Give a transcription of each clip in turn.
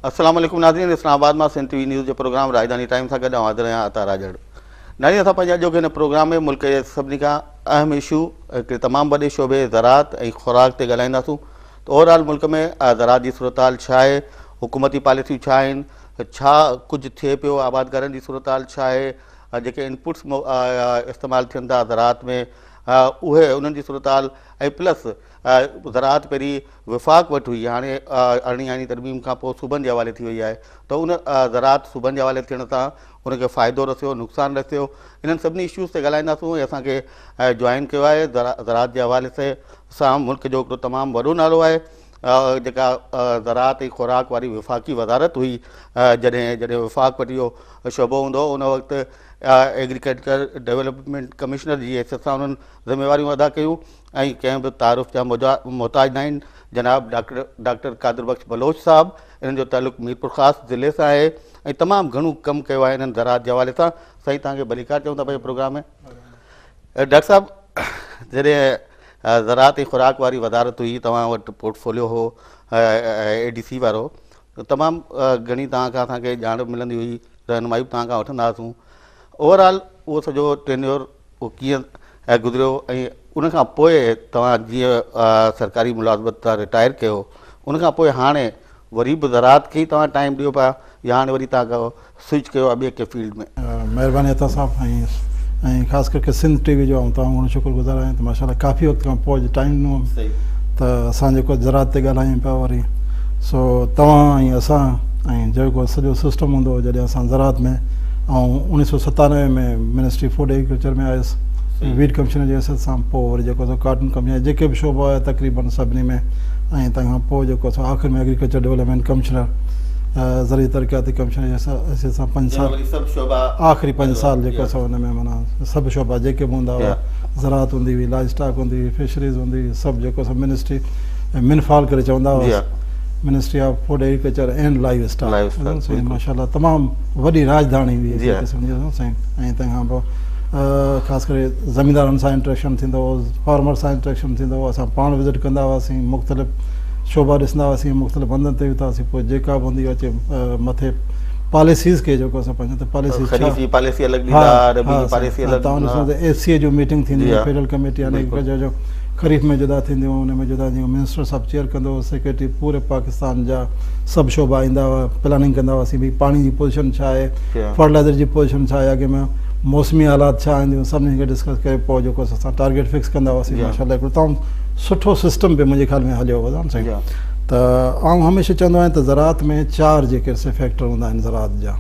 السلام عليڪم ناظرين اسلام آباد مان سنڌ ٽي وي نيوز جي پروگرام راڄڌاني ٽائيم سان گڏ آئون حاضر آهيان عطا راڄڙ. ناظرين اسان پنهنجي اڄوڪي هن پروگرام ۾ ملڪ جي سڀني کان اهم اشو هڪڙي تمام وڏي شعبي زراعت ۽ خوراڪ تي ڳالهائينداسون ته اوور آل ملڪ ۾ زراعت جي صورتحال ڇا آهي، حڪومتي پاليسيون ڇا آهن، ڇا ڪجهه ٿئي پيو، آبادگارن جي صورتحال ڇا آهي، جيڪي انپٽس استعمال ٿين ٿا زراعت ۾ اهي انهن جي صورتحال ۽ پلس زراعت پهرين وفاق وٽ هئي هاڻي ارڙهين آئيني ترميم کان پوء صوبن جي حوالي ٿي وئي آهي ته ان زراعت صوبن جي حوالي ٿيڻ سان ان کي فائدو رسيو نقصان رسيو انهن سڀني اشوز تي ڳالهائينداسون ۽ اسان کي جوائن ڪيو آهي زراعت جي حوالي سان ملڪ جو هڪڙو تمام وڏو نالو آهي جيڪا زراعت ۽ خوراڪ واري وفاقي وزارت هئي جڏهن جڏهن وفاق وٽ اهو شعبو هوندو هو ان وقت ايگريڪلچر ڊولپمينٽ ڪمشنر جي حيثيت سان انهن ذميواريون ادا ڪيون ۽ ڪنهن به تعارف جا محتاج ناهن جناب ڊاڪٽر ڊاڪٽر قادر بخش بلوچ صاحب انهن جو تعلق ميرپورخاص ضلعي سان آهي ۽ تمام گهڻو ڪم ڪيو آهي انهن زراعت جي حوالي سان سائين توهان کي ڀليڪار چئون ٿا پنهنجي پروگرام ۾ ڊاڪٽر صاحب جڏهن زراعت ۽ خوراڪ واري وزارت هئي توهان وٽ پورٽفوليو هو اي ڊي سي وارو تمام گهڻي توهان کان اسان کي ڄاڻ ملندي هئي رهنمائي به توهان کان وٺندا هئاسون اوور آل اهو سڄو ٽينيور اهو ڪيئن گذريو ۽ ان کان پوء توهان جيئن سرڪاري ملازمت تان رٽائر ڪيو ان کان پوء هاڻي وري به زراعت کي ئي توهان ٽائيم ڏيو پيا يا هاڻي وري توهان ڪو سوئچ ڪيو آهي ٻئي ڪنهن فيلڊ ۾؟ مهرباني عطا صاحب ۽ خاص ڪرڪي سنڌ ٽي وي جو آئون تمام گهڻو شڪر گذار آهيان ته ماشاءالله ڪافي وقت کان پوء اڄ ٽائيم ڏنو ته اسان جيڪو زراعت تي ڳالهايون پيا وري سو توهان ۽ اسان ۽ جيڪو سڄو سسٽم هوندو هو جڏهن اسان زراعت ۾ آئون اوڻيهه سو 97 ۾ منسٽري فوڊ ايگريڪلچر ۾ آيس ويڊ ڪمشنر جي حيثيت سان پوء وري جيڪو سو ڪاٽن ڪمشنر جيڪي به شعبا هيا تقريبن سڀني ۾ ۽ تنهن کان پوء جيڪو سو آخر ۾ ايگريڪلچر ڊولپمينٽ ڪمشنر زرعي ترقياتي ڪمشنر جي حيثيت سان پنج سال آخري پنج سال جيڪو سو ان ۾ معنيٰ سڀ شعبا جيڪي به هوندا هئا زراعت هوندي هئي لائيو اسٽاڪ هوندي هئي فشريز هوندي هئي سڀ جيڪو سو منسٽري منفال ڪري چوندا هئا ministry of food agriculture and livestock سائين ماشاءالله تمام وڏي راڄڌاڻي هئي هڪ قسم جي سائين ۽ تنهن کان پوء خاص ڪري زميندارن سان انٽريڪشن ٿيندو هو فارمر سان انٽريڪشن ٿيندو هو اسان پاڻ وزٽ ڪندا هئاسين مختلف شعبا ڏسندا هئاسين مختلف هنڌن تي ويندا هئاسين پوء جيڪا به هوندي اچي مٿي پاليسيز کي جيڪو اسان پنهنجو ته پاليسيز خريف جي پاليسي الڳ ڏيندا ربيع جي پاليسي الڳ تان ڏسو ته ايف سي اي جو ميٽنگ ٿيندي هئي فيڊرل ڪميٽي يعني ايگريڪلچر جو خريف ۾ جدا ٿينديون ان ۾ جدا جيئن منسٽر صاحب چيئر ڪندو هو سيڪريٽري پوري پاڪستان جا سڀ شعبا ايندا هئا پلاننگ ڪندا هئاسين ڀئي پاڻي جي پوزيشن ڇا آهي فرٽلائزر جي پوزيشن ڇا آهي اڳي ۾ موسمي حالات ڇا آهن سڀني کي ڊسڪس ڪري پوء جيڪو اسان ٽارگيٽ فڪس ڪندا هئاسين ماشاء الله هڪڙو تمام سٺو سسٽم به منهنجي خيال ۾ هليو هو سائين ته آئون هميشه چوندو آهيان ته زراعت ۾ چار جيڪي سي فيڪٽر هوندا آهن زراعت جا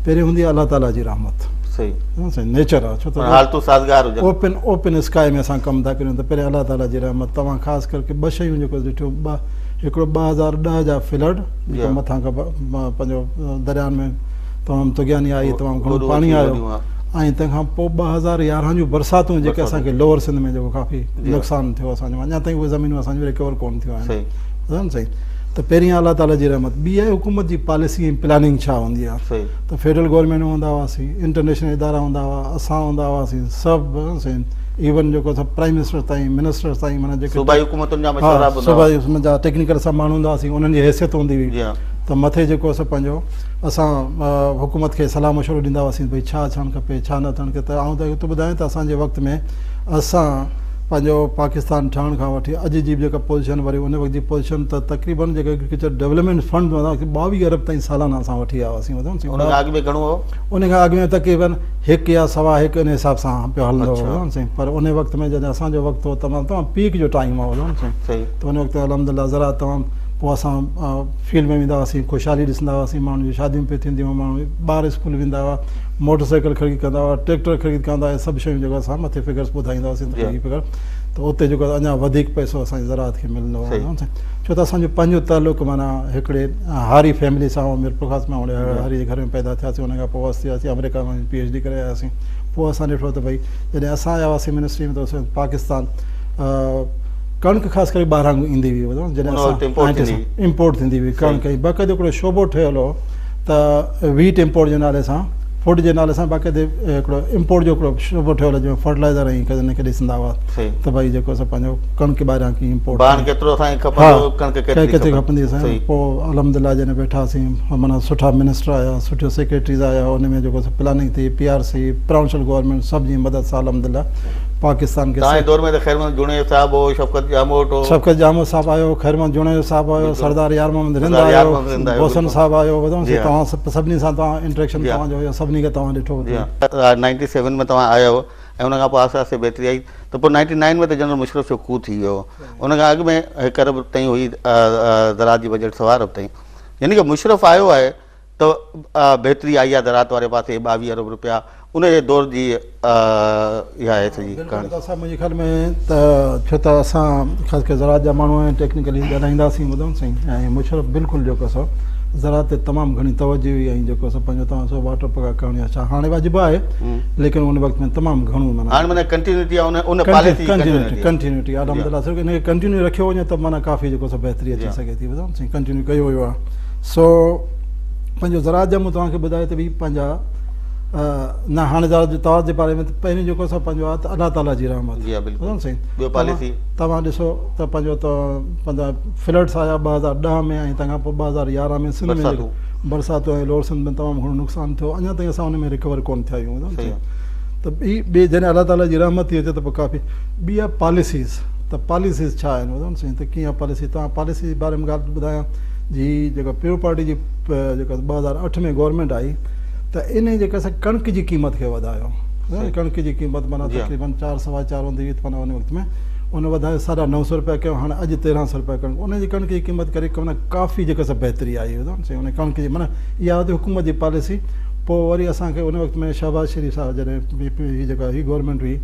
پهرين هوندي آهي الله تعالي جي رحمت صحيح سائين نيچر آهي ڇو ته حالتون سازگار هجن اوپن اوپن اسڪائي ۾ اسان ڪم ٿا ڪريون ته پهرين الله تعالي جي رحمت توهان خاص ڪرڪي ٻه شيون جيڪو ڏٺيون ٻه هڪڙو 2010 جا فلڊ جيڪو مٿان کان پنهنجو دريائن ۾ تمام طغياني آئي تمام گهڻو پاڻي آيو ۽ تنهن کان پوء 2011 جون برساتون جيڪي اسان کي لوئر سنڌ ۾ جيڪو ڪافي نقصان ٿيو اسان جو اڃا تائين اهي زمينون اسان جون ريڪور ڪون ٿيون آهن سائين ته پهرين الله تعالي جي رحمت ٻي آهي حڪومت جي پاليسي ۽ پلاننگ ڇا هوندي آهي ته فيڊرل گورنمينٽ هوندا هئاسين انٽرنيشنل ادارا هوندا هئا اسان هوندا هئاسين سڀ سائين ايون جيڪو سڀ پرائم منسٽر تائين منسٽر تائين معنيٰ جيڪي صوبائي حڪومتن جا مشورا به صوبائي حڪومت جا ٽيڪنيڪل سڀ ماڻهو هوندا هئاسين انهن جي حيثيت هوندي هئي ته مٿي جيڪو سو پنهنجو اسان حڪومت کي صلاح مشورو ڏيندا هئاسين ڀئي ڇا ٿيڻ کپي ڇا نه ٿيڻ کپي ته آئون ته ٿو ٻڌايان ته اسان جي وقت ۾ اسان پنهنجو پاڪستان ٺهڻ کان وٺي اڄ جي به جيڪا پوزيشن وري ان وقت جي پوزيشن ته تقريبن جيڪا ايگريڪلچر ڊولپمينٽ فنڊ 22 ارب تائين سالانه اسان وٺي آيا هئاسين ان کان اڳ ۾ گهڻو هو؟ ان کان اڳ ۾ تقريبن هڪ يا سوا هڪ ان حساب سان پيو هلندو هو سائين پر ان وقت ۾ جڏهن اسان جو وقت هو تمام تمام پيڪ جو ٽائيم هو سائين ته ان وقت الحمدلله زراعت تمام پوء اسان فيلڊ ۾ ويندا هئاسين خوشحالي ڏسندا هئاسين ماڻهن جون شاديون پيون ٿينديون هيون ماڻهو ٻار اسڪول ويندا هئا موٽر سائيڪل خريد ڪندا هئا ٽريڪٽر خريد ڪندا هئا سڀ شيون جيڪو اسان مٿي فگرس ٻڌائيندا هئاسين ته هي فگر ته اتي جيڪو اڃا وڌيڪ پئسو اسان جي زراعت کي ملندو هو ڇو ته اسان جو پنهنجو تعلق معنيٰ هڪڙي هاري فيملي سان هو ميرپورخاص ۾ هاري جي گهر ۾ پيدا ٿياسين ان کان پوء وستي وياسين آمريڪا ۾ پي ايڇ ڊي ڪري آياسين پوء اسان ڏٺو ته ڀئي جڏهن اسان آيا هئاسين منسٽري ۾ ته پاڪستان ڪڻڪ خاص ڪري ٻاهران ايندي هئي جڏهن اسان امپورٽ ٿيندي هئي ڪڻڪ ۽ باقاعده هڪڙو شعبو ٺهيل هو ته ويٽ امپورٽ جي نالي سان فوڊ جي نالي سان باقاعدي هڪڙو امپورٽ جو هڪڙو شعبو ٺهيل هو جنهن ۾ فرٽيلائزر ۽ ان کي ڏسندا هئا ته ڀائي جيڪو اسان پنهنجو ڪڻڪ ٻاهران ڪيئن امپورٽ ڀاڻ ڪيترو اسان کي کپندو ڪڻڪ ڪيتري کپندي اسان کي پوء الحمدلله جڏهن ويٺاسين معنيٰ سٺا منسٽر آيا سٺيون سيڪريٽريز آيا ان ۾ جيڪو پلاننگ ٿي P R C provincial government سڀ جي مدد سان الحمدلله پاڪستان کي تنهن دور ۾ ته خير محمد جوڻيجو صاحب هو شفقت ڄاموٽ هو شفقت ڄاموٽ صاحب آيو خير محمد جوڻيجو صاحب آيو سردار يار محمد رند آيو بوسن صاحب آيو ٻڌو سي توهان سڀني سان توهان انٽريڪشن توهان جو هيو سڀني کي توهان ڏٺو جي ها 97 ۾ توهان آيا هو ۽ ان کان پوء آهستي آهستي بهتري آئي ته پوء 99 ۾ ته جنرل مشرف جو ڪو ٿي ويو ان کان اڳ ۾ هڪ ارب تائين هئي زراعت جي بجيٽ سوا ارب تائين يعني ڪه مشرف آيو آهي ته بهتري آئي آهي زراعت واري پاسي 22 ارب روپيا ان جي دور جي اها آهي سڄي ڪهاڻي. بلڪل اسان منهنجي خيال ۾ ته ڇو ته اسان خاص ڪري زراعت جا ماڻهو آهيون ٽيڪنيڪلي ڳالهائينداسين ٻڌو سائين ۽ مشرف بلڪل جيڪو سو زراعت تي تمام گهڻي توجه هئي ۽ جيڪو سو پنهنجو توهان سو واٽر پگا ڪهاڻي آهي ڇا هاڻي به اڄ به آهي ليڪن ان وقت ۾ تمام گهڻو معنيٰ هاڻي معنيٰ ڪنٽينيوٽي آهي ان ان پاليسي جي ڪنٽينيوٽي ڪنٽينيوٽي الحمدلله صرف ان کي ڪنٽينيو رکيو وڃي ته معنيٰ ڪافي جيڪو سو بهتري اچي سگهي ٿي ٻڌو سائين ڪنٽينيو ڪيو ويو آهي سو پنهنجو زراعت جا مون توهان کي ٻڌايو ته ڀي پنهنجا نه هاڻي زراعت جو توهان جي باري ۾ پهرين جيڪو سو پنهنجو آهي ته الله تعالي جي رحمت جي بلڪل سائين ٻيو پاليسي توهان ڏسو ته پنهنجو ته پنهنجا فلڊس آيا 2010 ۾ ۽ تنهن کان پوء 2011 ۾ سنڌ ۾ برساتون ۽ لوئر سنڌ ۾ تمام گهڻو نقصان ٿيو اڃا تائين اسان ان ۾ رڪور ڪون ٿيا آهيون ته ٻي ٻي جڏهن الله تعالي جي رحمت ٿي اچي ته پوء ڪافي ٻي آهي پاليسيز ته پاليسيز ڇا آهن ٻڌو سائين ته ڪيئن پاليسي توهان پاليسي جي باري ۾ ڳالهه ٻڌايان جي جيڪا پيپلز پارٽي جي جيڪا 2008 ۾ گورنمينٽ آئي ته انهي جيڪا سا ڪڻڪ جي قيمت کي وڌايو ڪڻڪ جي قيمت معنيٰ تقريبن چار سوا چار هوندي هئي معنيٰ ان وقت ۾ ان وڌايو ساڍا نو سو روپيا ڪيو هاڻي اڄ 1300 روپيا ڪڻڪ ان جي ڪڻڪ جي قيمت ڪري معنيٰ ڪافي جيڪا سا بهتري آئي سائين ان ڪڻڪ جي معنيٰ اها هوندي حڪومت جي پاليسي پوء وري اسان کي ان وقت ۾ شهباز شريف صاحب جڏهن هي جيڪا هي گورنمينٽ هئي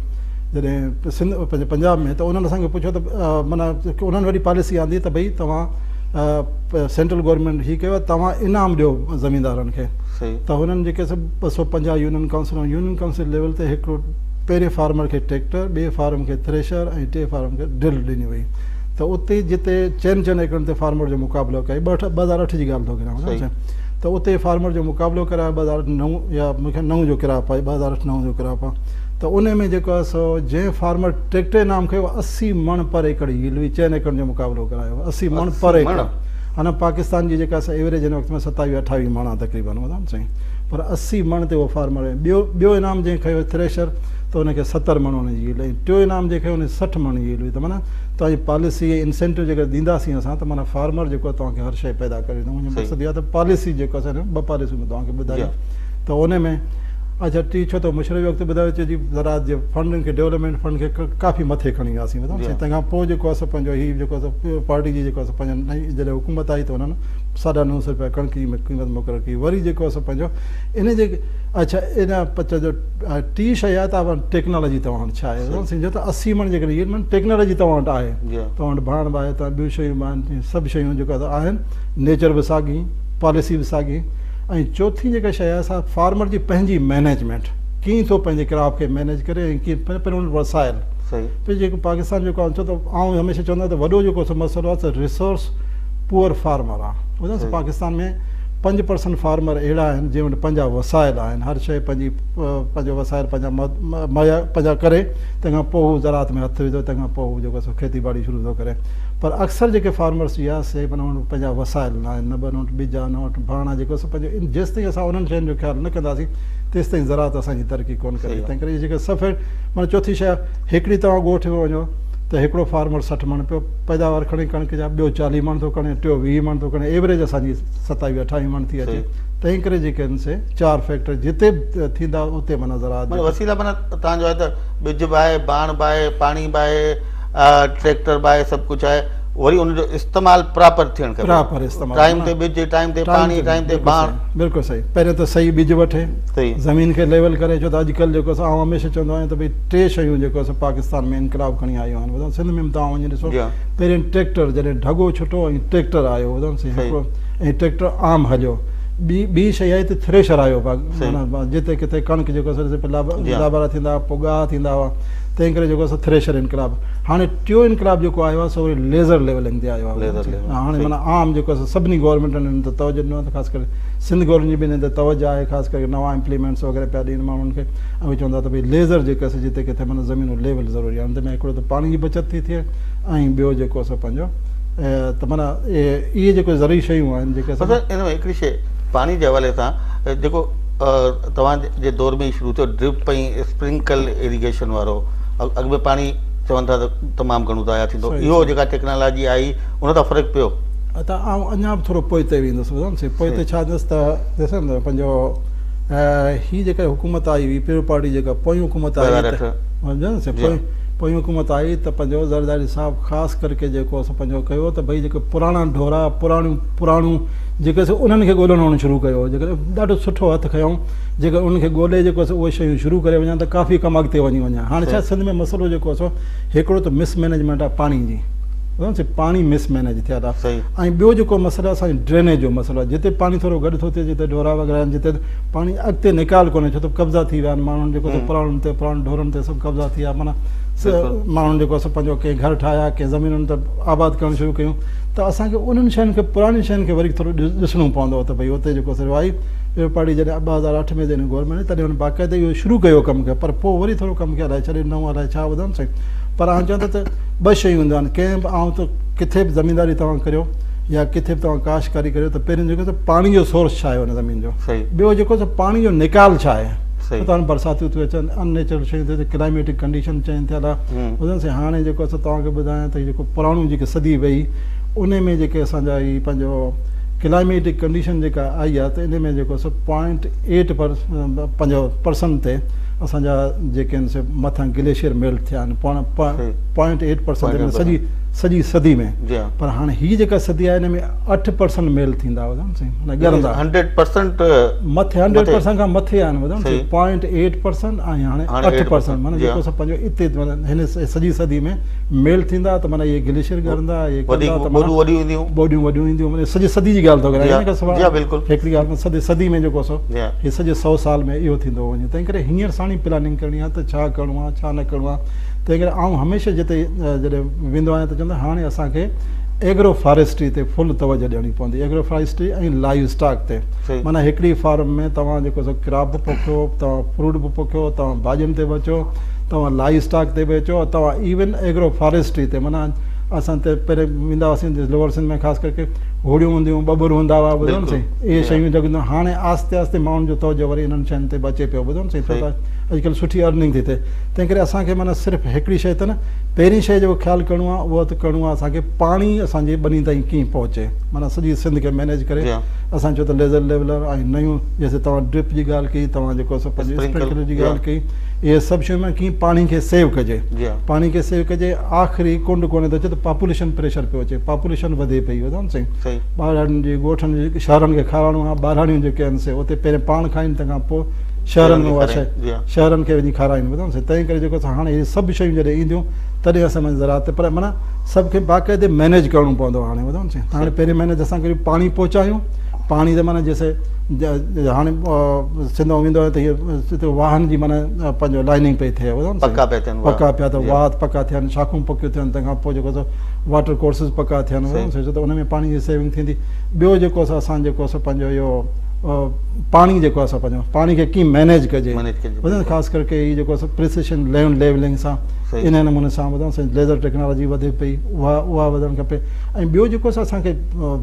جڏهن سنڌ پنهنجي پنجاب ۾ ته انهن اسان کي پڇيو ته معنيٰ انهن وڏي پاليسي آندي ته ڀئي توهان سينٽرل گورنمينٽ هي ڪيو توهان انعام ڏيو زميندارن کي ته هنن جيڪي سو 250 union council union council level تي هڪڙو پهرين فارمر کي ٽريڪٽر ٻئي فارم کي ٿريشر ۽ ٽئين فارم کي ڊرل ڏني وئي ته اتي جتي چئن چئن ايڪڙن تي فارمر جو مقابلو ڪيو 2008 جي ڳالهه ٿو ڪريان ته اتي فارمر جو مقابلو ڪرايو 2009 يا مونکي نو جو ڪراپ آهي 2008 نو جو ڪراپ آهي ته ان ۾ جيڪو آهي سو جنهن فارمر ٽريڪٽر انعام کنيو 80 مڻ پر ايڪڙ ييلڊ هئي چئن ايڪڙن جو مقابلو ڪرايو 80 مڻ پر ايڪڙ هاڻي پاڪستان جي جيڪا سا ايوريج هن وقت ۾ 27 28 مڻ آهي تقريبن ٻڌو سائين پر 80 مڻ تي اهو فارمر ٻيو ٻيو انعام جنهن کنيو ٿريشر ته ان کي 70 مڻ ان جي ييلڊ ۽ ٽيو انعام جنهن کنيو ان کي 60 مڻ ييلڊ هئي ته معنيٰ توهان جي پاليسي ۽ انسينٽو جيڪر ڏينداسين اسان ته معنيٰ فارمر جيڪو آهي توهان کي هر شيء پيدا ڪري ڏيندو منهنجو مقصد اهو آهي ته پاليسي جيڪو آهي ٻه پاليسيون مون توهان کي ٻڌايون ته ان ۾ اڇا ٽي ڇو ته مشرف وقت ٻڌايو چي جي زراعت جي فنڊن کي ڊولپمينٽ فنڊ کي ڪافي مٿي کڻي وياسين ٻڌو سائين تنهن کان پوء جيڪو آهي سو پنهنجو هي جيڪو آهي سو پارٽي جي جيڪو آهي سو پنهنجو نئين جڏهن حڪومت آئي ته انهن ساڍا نو سو روپيا ڪڻڪ جي قيمت مقرر ڪئي وري جيڪو آهي سو پنهنجو ان جي اڇا ان پچ جو ٽي شيء آهي ته ٽيڪنالاجي توهان وٽ ڇا آهي سمجهو ته 80 مڻ جيڪڏهن مڻ ٽيڪنالاجي توهان وٽ آهي توهان وٽ ڀاڻ به آهي توهان ٻيون شيون به آهن سڀ شيون جيڪو آهن نيچر به ساڳي پاليسي به ساڳي ۽ چوٿين جيڪا شيء آهي سا فارمر جي پنهنجي مئنيجمينٽ ڪيئن ٿو پنهنجي ڪراپ کي مئنيج ڪري ۽ ڪيئن پنهنجو ان وسائل صحيح جيڪو پاڪستان جو ڪانسيپٽ ته آئون هميشه چوندو آهيان ته وڏو جيڪو سو مسئلو آهي ته ريسورس پوئر فارمر آهي ٻڌو نه پاڪستان ۾ 5% فارمر اهڙا آهن جن وٽ پنهنجا وسائل آهن هر شيء پنهنجي پنهنجو وسائل پنهنجا مهيا پنهنجا ڪري تنهن کان پوء هو زراعت ۾ هٿ وجهي ٿو تنهن کان پوء هو جيڪو سو کيتي ٻاڙي شروع ٿو ڪري پر اڪثر جيڪي فارمرس جي آهي سي معنيٰ انهن وٽ پنهنجا وسائل نه آهن نه انهن وٽ ٻج آهي نه وٽ ڀاڻ آهي جيڪو سو پنهنجو جيستائين اسان انهن شين جو خيال نه ڪنداسين تيستائين زراعت اسان جي ترقي ڪونه ڪندي تنهن ڪري جيڪا سڀ معنيٰ چوٿين شيء هڪڙي توهان ڳوٺ ۾ وڃو ته هڪڙو فارمر 60 مڻ پيو پيداوار کڻي ڪڻڪ جا ٻيو 40 مڻ ٿو کڻي ٽيو 20 مڻ ٿو کڻي ايوريج اسان جي 27 28 مڻ ٿي اچي تنهن ڪري جيڪي آهن سي چار فيڪٽر جتي به ٿيندا اتي معنيٰ زراعت معنيٰ وسيلا معنيٰ توهان جو آهي ته ٻج به آهي ڀاڻ به آهي پاڻي به آهي ٽريڪٽر به آهي سڀ ڪجهه آهي وري ان جو استعمال پراپر ٿيڻ کپي پراپر استعمال ٽائيم تي ٻج ٽائيم تي پاڻي ٽائيم تي ڀاڻ بلڪل صحيح پهريون ته صحيح ٻج وٺي زمين کي ليول ڪري ڇو ته اڄڪلهه جيڪو آئون هميشه چوندو آهيان ته ڀئي ٽي شيون جيڪو سو پاڪستان ۾ انقلاب کڻي آيون آهن ٻڌو سنڌ ۾ به توهان وڃي ڏسو پهرين ٽريڪٽر جڏهن ڍڳو ڇٽو ۽ ٽريڪٽر آيو ٻڌو سائين هڪڙو ۽ ٽريڪٽر عام هليو ٻي ٻي شيء آئي ته ٿريشر آيو معنيٰ جتي ڪٿي ڪڻڪ جيڪو سو لابارا ٿيندا هئا پوء ڳاهه ٿيندا هئا تنهن ڪري جيڪو آهي سو ٿريشر انقلاب. هاڻي ٽيون انقلاب جيڪو آيو آهي سو وري ليزر ليولنگ تي آيو آهي. هاڻي معنيٰ عام جيڪو آهي سو سڀني گورنمينٽن ان تي توجه ڏنو آهي ته خاص ڪري سنڌ گورنمينٽ جي به ان تي توجه آهي، خاص ڪري نوان امپليمينٽس وغيره پيا ڏين ماڻهن کي ۽ اهي چون ٿا ته ڀئي ليزر جيڪو آهي سو جتي ڪٿي معنيٰ زمينون ليول ضروري آهي. ان ۾ هڪڙو ته پاڻي جي بچت ٿي ٿئي ۽ ٻيو جيڪو آهي سو پنهنجو ته معنيٰ اهي جيڪو زرعي شيون آهن جيڪي اسان ان ۾ هڪڙي شيء پاڻي جي حوالي سان جيڪو توهان جي دور ۾ ئي شروع ٿيو ڊرپ ۽ اسپرنڪل ايريگيشن وارو اڳ ۾ پاڻي چون ٿا ته تمام گهڻو ضايع ٿيندو اهو جيڪا ٽيڪنالاجي آئي ان تان فرق پيو. ته آئون اڃا به ٿورو پوئتي ويندس ٻڌو نه پوئتي ڇا ٿيندس ته ڏسو نه پنهنجو هي جيڪا حڪومت آئي هئي پيپلز پارٽي جيڪا پويون حڪومت آئي ته سمجهو نه پويون حڪومت آئي ته پنهنجو زرداري صاحب خاص ڪرڪي جيڪو سو پنهنجو ڪيو ته ڀئي جيڪي پراڻا ڍورا پراڻيون پراڻون جيڪي سو انهن کي ڳولڻ هڻڻ شروع ڪيو جيڪڏهن ڏاڍو سٺو هٿ کنيائون جيڪر انهن کي ڳولي جيڪو سو اهي شيون شروع ڪري وڃان ته ڪافي ڪم اڳتي وڃي وڃان هاڻي ڇا سنڌ ۾ مسئلو جيڪو سو هڪڙو ته مس مينيجمينٽ آهي پاڻي جي ٻڌو سي پاڻي مس مينيج ٿيل آهي ۽ ٻيو جيڪو مسئلو اسان جي ڊرينيج جو مسئلو آهي جتي پاڻي ٿورو گڏ ٿو ٿئي جتي ڍورا وغيره آهن جتي پاڻي اڳتي نيڪال ڪونهي ڇو ته قبضا ٿي ويا آهن ماڻهن جيڪو سو پراڻن تي پراڻن ڍورن تي سڀ قبضا ٿي ويا معنيٰ ماڻهن جيڪو سو پنهنجو ڪنهن گهر ٺاهيا ڪنهن زمينن تي آباد ڪرڻ شروع ڪيون ته اسان کي انهن شين کي پراڻين شين کي وري ٿورو ڏسڻو پوندو ته ڀئي اتي جيڪو سو آئي پيپلز پارٽي جڏهن 2008 ۾ جڏهن گورنمينٽ آئي تڏهن هن باقاعده اهو شروع ڪيو ڪم کي پر پوء وري ٿورو ڪم کي الائي ڇڏي ڏنائون الائي ڇا ٻڌو نه سائين پر آئون چوان ٿو ته ٻه شيون هونديون آهن ڪنهن به آئون ته ڪٿي به زمينداري توهان ڪريو يا ڪٿي به توهان ڪاشتڪاري ڪريو ته پهريون جيڪو ته پاڻي جو سورس ڇا آهي ان زمين جو ٻيو جيڪو ته پاڻي جو نيڪال ڇا آهي ڇو ته هاڻي برساتيون ٿيون اچن ان نيچرل شيون ٿيون اچن ڪلائميٽڪ ڪنڊيشن چينج ٿيل آهي ٻڌو نه سائين هاڻي جيڪو اسان توهان کي ٻڌايان ته جيڪو پراڻو جيڪي صدي وئي ان ۾ جيڪي اسان جا هي پنهنجو ڪلائميٽڪ ڪنڊيشن جيڪا آئي آهي ته ان ۾ جيڪو سو پوائنٽ ايٽ پر پنهنجو پرسنٽ تي اسان جا جيڪي آهن سي مٿان گليشيئر ميلٽ ٿيا آهن پوائنٽ ايٽ پرسنٽ تي سڄي سڄي صدي ۾ پر هاڻي هي جيڪا صدي آهي ان ۾ 8% ميلٽ ٿيندا ٻڌو نه سائين معنيٰ ڳرندا 100% مٿي 100% کان مٿي آهن ٻڌو نه سائين پوائنٽ ايٽ پرسنٽ ۽ هاڻي 8% معنيٰ جيڪو سو پنهنجو اتي هن سڄي صدي ۾ ميلٽ ٿيندا ته معنيٰ اهي گليشيئر ڳرندا اهي ڪندا ته معنيٰ وڏيون اينديون ٻوڏيون وڏيون اينديون معنيٰ سڄي صدي جي ڳالهه ٿو ڪريان ان کان سواء هڪڙي ڳالهه سڄي صدي ۾ جيڪو سو هي سڄي 100 سال ۾ اهو ٿيندو وڃي تنهن ڪري هينئر ساڻي پلاننگ ڪرڻي آهي ته ڇا ڪرڻو آهي ڇا نه ڪرڻو آهي تنهن ڪري آئون هميشه جتي جڏهن ويندو آهيان ته چوندو آهيان هاڻي اسان کي ايگرو فاريسٽري تي فل توجه ڏيڻي پوندي ايگرو فاريسٽري ۽ لائيو اسٽاڪ تي معنيٰ هڪڙي فارم ۾ توهان جيڪو سو ڪراپ به پوکيو توهان فروٽ به پوکيو توهان ڀاڄين تي به اچو توهان لائيو اسٽاڪ تي به اچو توهان ايون ايگرو فاريسٽري تي معنيٰ اسان ته پهرين ويندا هئاسين لوئر سنڌ ۾ خاص ڪرڪي هوڙيون هونديون هيون ٻٻر هوندا هئا ٻڌو نه سائين اهي شيون جڳنديون هاڻي آهستي آهستي ماڻهن جو توجه وري انهن شين تي به اچي پيو ٻڌو نه سائين ڇو ته اڄڪلهه سٺي ارننگ ٿي ٿئي تنهن ڪري اسان کي معنيٰ صرف هڪڙي شيء ته نه پهرين شيء جيڪو خيال ڪرڻو آهي اهو ته ڪرڻو آهي اسان کي پاڻي اسان جي ٻني تائين ڪيئن پهچي معنيٰ سڄي سنڌ کي مينيج ڪري اسان چيو ته ليزر ليولر ۽ نيون جيسي توهان ڊرپ جي ڳالهه ڪئي توهان جيڪو سو پنهنجي اسپرنڪلر جي ڳالهه ڪئي اهي سڀ شيون ۾ ڪيئن پاڻي کي سيو ڪجي پاڻي کي سيو ڪجي آخري ڪنڊ ڪوني ٿو اچي ته پاپوليشن پريشر پيو اچي پاپوليشن وڌي پئي ٻڌو نه سائين ٻهراڙين جي ڳوٺن جي شهرن کي کارائڻو آهي ٻهراڙيون جيڪي آهن سي اتي پهرين پاڻ کائين تنهن کان پوء شهرن ۾ اها شيء شهرن کي وڃي کارائين ٻڌو نه سائين تنهن ڪري جيڪو هاڻي هي سڀ شيون جڏهن اينديون تڏهن اسان پنهنجي زراعت تي پر معنيٰ سڀ کي باقاعدي مينيج ڪرڻو پوندو هاڻي ٻڌو نه سائين هاڻي پهرين مينيج اسان ڪريون پاڻي پهچايون پاڻي ته معنيٰ جيسي هاڻي سنڌ ويندو آهي ته هي هتي واهن جي معنيٰ پنهنجو لائننگ پئي ٿئي ٻڌو نه پڪا پيا ٿين پڪا پيا ته واهه پڪا ٿين شاخون پڪيون ٿين تنهن کان پوء جيڪو سو واٽر ڪورسز پڪا ٿين ٻڌو نه ته ان ۾ پاڻي جي سيونگ ٿيندي ٻيو جيڪو سو اسان جيڪو سو پنهنجو اهو پاڻي جيڪو آهي سو پنهنجو پاڻي کي ڪيئن مينيج ڪجي ٻڌو نه خاص ڪري هي جيڪو سو پريسيشن لينڊ ليولنگ سان ان نموني سان ٻڌو نه ليزر ٽيڪنالاجي وڌي پئي اها اها وڌڻ کپي ۽ ٻيو جيڪو سو اسان کي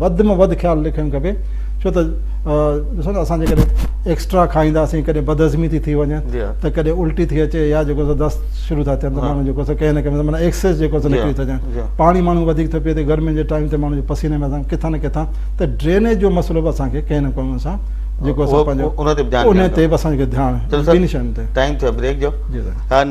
وڌ ۾ وڌ خيال رکڻ کپي ڇو ته ڏسو نه اسان جيڪڏهن ايڪسٽرا کائينداسين ڪڏهن بدهضمي ٿي ٿي وڃي ته ڪڏهن الٽي ٿي اچي يا جيڪو سو دست شروع ٿا ٿين ته ماڻهو جيڪو سو ڪنهن نه ڪنهن معنيٰ ايڪسيس جيڪو سو نڪري ٿو وڃي پاڻي ماڻهو وڌيڪ ٿو پيئي ته گرمين جي ٽائيم تي ماڻهو جي پسيني ۾ اسان ڪٿان نه ڪٿان ته ڊرينيج جو مسئلو به اسان کي ڪنهن نه ڪنهن سان جيڪو سو پنهنجو ان تي به اسان کي ڌيان ٻنهي شين تي ٽائيم ٿيو بريڪ جو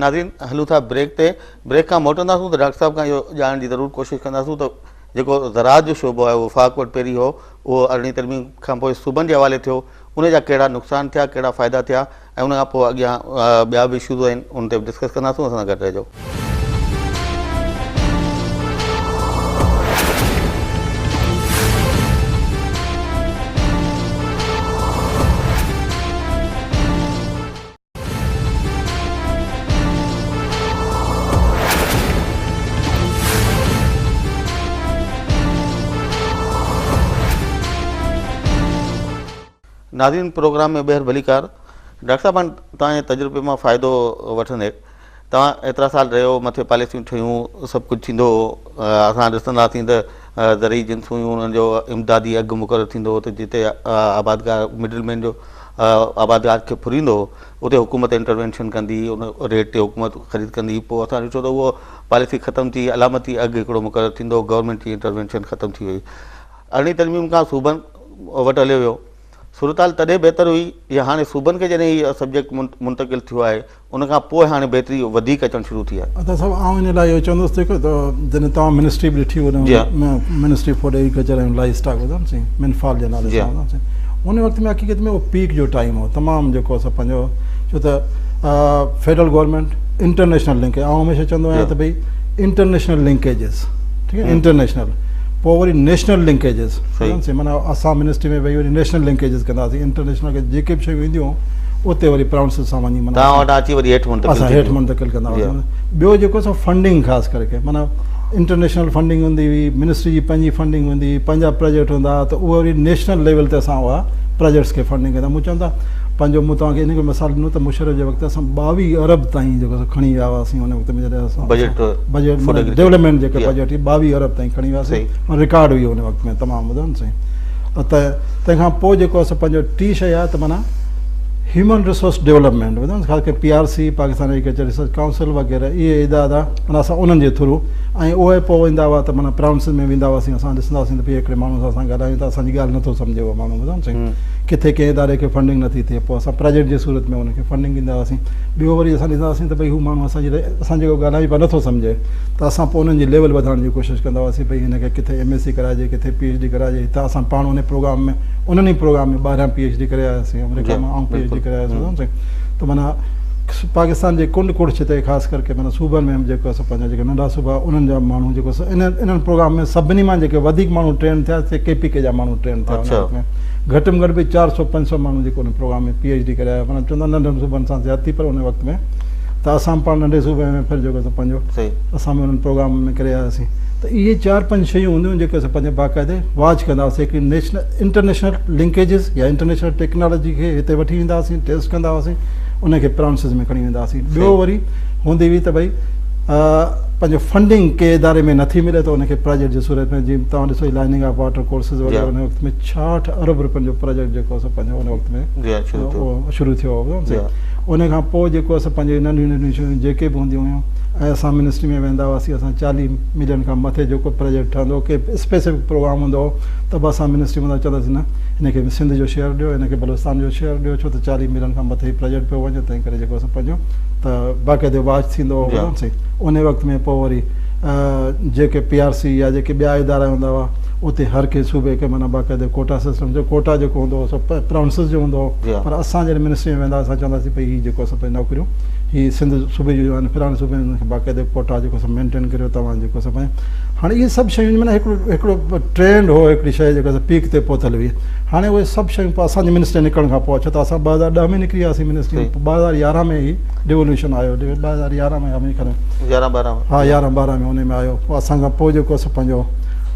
ناظرين هلون ٿا بريڪ تي بريڪ کان موٽنداسون ته ڊاڪٽر صاحب کان اهو ڄاڻڻ جي ضرور ڪوشش ڪنداسون ته جيڪو زراعت جو شعبو آهي وفاق وٽ پهرين هو اهو ارڙهين ترميم کان پوء صوبن جي حوالي ٿيو ان جا ڪهڙا نقصان ٿيا ڪهڙا فائدا ٿيا ۽ ان کان پوء اڳيان ٻيا به اشوز آهن ان تي به ڊسڪس ڪنداسون اسان سان گڏ رهجو. ناظرين پروگرام ۾ ٻيهر ڀليڪار ڊاڪٽر صاحب هاڻ توهان جي تجربي مان فائدو وٺندي توهان ايترا سال رهيو مٿي پاليسيون ٺهيون سڀ ڪجهه ٿيندو هو اسان ڏسندا هئاسين ته زرعي جنسون هيون انهن جو امدادي اگهه مقرر ٿيندو هو ته جتي آبادگار مڊل مين جو آبادگار کي ڦريندو هو اتي حڪومت انٽروينشن ڪندي هئي ان ريٽ تي حڪومت خريد ڪندي هئي پوء اسان ڏٺو ته اهو پاليسي ختم ٿي علامتي اگهه هڪڙو مقرر ٿيندو هو گورنمينٽ جي انٽروينشن ختم ٿي وئي ارڙهين ترميم کان صوبن وٽ هليو ويو صورتحال تڏهن بهتر هئي يا هاڻي صوبن کي جڏهن هي سبجيڪٽ منتقل ٿيو آهي ان کان پوء هاڻي بهتري وڌيڪ اچڻ شروع ٿي آهي. ادا صاحب آئون ان لاء اهو چوندس ته جڏهن توهان منسٽري به ڏٺي ان ۾ ministry food agriculture ۽ livestock هوندو سين منفال جي نالي سان هوندو سين ان وقت ۾ حقيقت ۾ اهو پيڪ جو ٽائيم هو تمام جيڪو اسان پنهنجو ڇو ته فيڊرل گورنمينٽ انٽرنيشنل لنڪ آئون هميشه چوندو آهيان ته ڀئي انٽرنيشنل لنڪيجز ٺيڪ آهي انٽرنيشنل پوء وري نيشنل لنڪيجز سي معنيٰ اسان منسٽري ۾ ويهي وري نيشنل لنڪيجز ڪنداسين انٽرنيشنل کي جيڪي به شيون اينديون اتي وري پراونسز سان وڃي معنيٰ توهان وٽان اچي وري هيٺ منتقل اسان هيٺ منتقل ڪندا هئاسين ٻيو جيڪو سو فنڊنگ خاص ڪري ڪي معنيٰ انٽرنيشنل فنڊنگ هوندي هئي منسٽري جي پنهنجي فنڊنگ هوندي هئي پنهنجا پراجيڪٽ هوندا هئا ته اهي وري نيشنل ليول تي اسان اها پراجيڪٽس کي فنڊنگ ڪندا مون چون ٿا پنهنجو مون توهان کي ان کي مثال ڏنو ته مشرف جي وقت اسان 22 ارب تائين جيڪو سو کڻي ويا هئاسين ان وقت ۾ جڏهن اسان بجيٽ بجيٽ ڊولپمينٽ جيڪا بجيٽ هئي 22 ارب تائين کڻي وياسين رڪارڊ هئي ان وقت ۾ تمام ٻڌو نه سائين ته تنهن کان پوء جيڪو اسان پنهنجو ٽي شيء آهي ته معنيٰ هيومن ريسورس ڊولپمينٽ ٻڌو نه خاص ڪري P R C Pakistan agriculture research council وغيره اهي ادارا معنيٰ اسان انهن جي ٿرو ۽ اهي پوء ايندا هئا ته معنيٰ پراونسز ۾ ويندا هئاسين اسان ڏسندا هئاسين ته ڀئي هڪڙي ماڻهو سان اسان ڳالهايون ٿا اسان جي ڳالهه نٿو سمجهي اهو ماڻهو ٻڌو نه سائين ڪٿي ڪنهن اداري کي فنڊنگ نٿي ٿئي پوء اسان پراجيڪٽ جي صورت ۾ ان کي فنڊنگ ڏيندا هئاسين ٻيو وري اسان ڏسندا هئاسين ته ڀئي هو ماڻهو اسان جي اسان جيڪو ڳالهايون پيا نٿو سمجهي ته اسان پوء انهن جي ليول وڌائڻ جي ڪوشش ڪندا هئاسين ڀئي هن کي ڪٿي ايم ايس سي ڪرائجي ڪٿي پي ايڇ ڊي ڪرائجي هتان اسان پاڻ ان پروگرام ۾ انهن ئي پروگرام ۾ ٻاهريان پي ايڇ ڊي ڪري آياسين آمريڪا مان آئون پي ايڇ ڊي ڪري آيس سائين ته معنيٰ پاڪستان جي ڪنڊ ڪڙڇ تي خاص ڪرڪي معنيٰ صوبن ۾ به جيڪو اسان پنهنجا جيڪي ننڍا صوبا انهن جا ماڻهو جيڪو انهن انهن پروگرام ۾ سڀني مان جيڪي وڌيڪ ماڻهو ٽرين ٿيا سي ڪي پي ڪي جا ماڻهو ٽرين ٿيا ان وقت ۾ گهٽ ۾ گهٽ به چار سو پنج سو ماڻهو جيڪو ان پروگرام ۾ پي ايڇ ڊي ڪري آيا معنيٰ چوندا ننڍن صوبن سان زيادتي پر ان وقت ۾ ته اسان پاڻ ننڍي صوبي ۾ ڦر جيڪو سو پنهنجو اسان به انهن پروگرام ۾ ڪري آياسين ته اهي چار پنج شيون هونديون جيڪي اسان پنهنجي باقاعدي واچ ڪندا هئاسين هڪڙي نيشنل انٽرنيشنل لنڪيجز يا انٽرنيشنل ٽيڪنالاجي کي هتي وٺي ويندا هئاسين ٽيسٽ ڪندا هئاسين ان کي پراونسز ۾ کڻي ويندا هئاسين ٻيو وري هوندي هئي ته ڀئي پنهنجو فنڊنگ ڪنهن اداري ۾ نٿي ملي ته ان کي پراجيڪٽ جي صورت ۾ جيئن توهان ڏسو لائننگ آف واٽر ڪورسز وغيره ان وقت ۾ 66 ارب روپين جو پراجيڪٽ جيڪو سو پنهنجو ان وقت ۾ شروع ٿيو هو ان کان پوء جيڪو سو پنهنجي ننڍيون ننڍيون شيون جيڪي به هونديون هيون ۽ اسان منسٽري ۾ ويندا هئاسين اسان 40 ملين کان مٿي جيڪو پراجيڪٽ ٺهندو هو ڪي اسپيسفڪ پروگرام هوندو هو ته به اسان منسٽري ۾ چونداسين نه هن کي سنڌ جو شيئر ڏيو هن کي بلوچستان جو شيئر ڏيو ڇو ته 40 ملين کان مٿي پراجيڪٽ پيو وڃي تنهن ڪري جيڪو سو پنهنجو ته باقاعدي واچ ٿيندو هو ٻڌو سائين ان وقت ۾ پوء وري جيڪي پي آر سي يا جيڪي ٻيا ادارا هوندا هئا اتي هر ڪنهن صوبي کي معنيٰ باقاعدي ڪوٽا سسٽم جو ڪوٽا جيڪو هوندو هو سو پراونسز جو هوندو هو پر اسان جڏهن منسٽري ۾ ويندا اسان چونداسين ڀئي هي جيڪو اسان پنهنجي نوڪريون هي سنڌ صوبي جون آهن فلاڻي صوبي ۾ باقاعدي ڪوٽا جيڪو سو مينٽين ڪريو توهان جيڪو سو پنهنجو هاڻي اهي سڀ شيون معنيٰ هڪڙو هڪڙو ٽرينڊ هو هڪڙي شيء جيڪا سو پيڪ تي پهتل هئي هاڻي اهي سڀ شيون پوء اسان جي منسٽري نڪرڻ کان پوء ڇو ته اسان 2010 ۾ نڪري وياسين منسٽري 2011 ۾ هي ڊيولوشن آيو 2011 ۾ منهنجي خيال ۾ 11 12 ۾ ها 11 12 ۾ ان ۾ آيو پوء اسان کان پوء جيڪو سو پنهنجو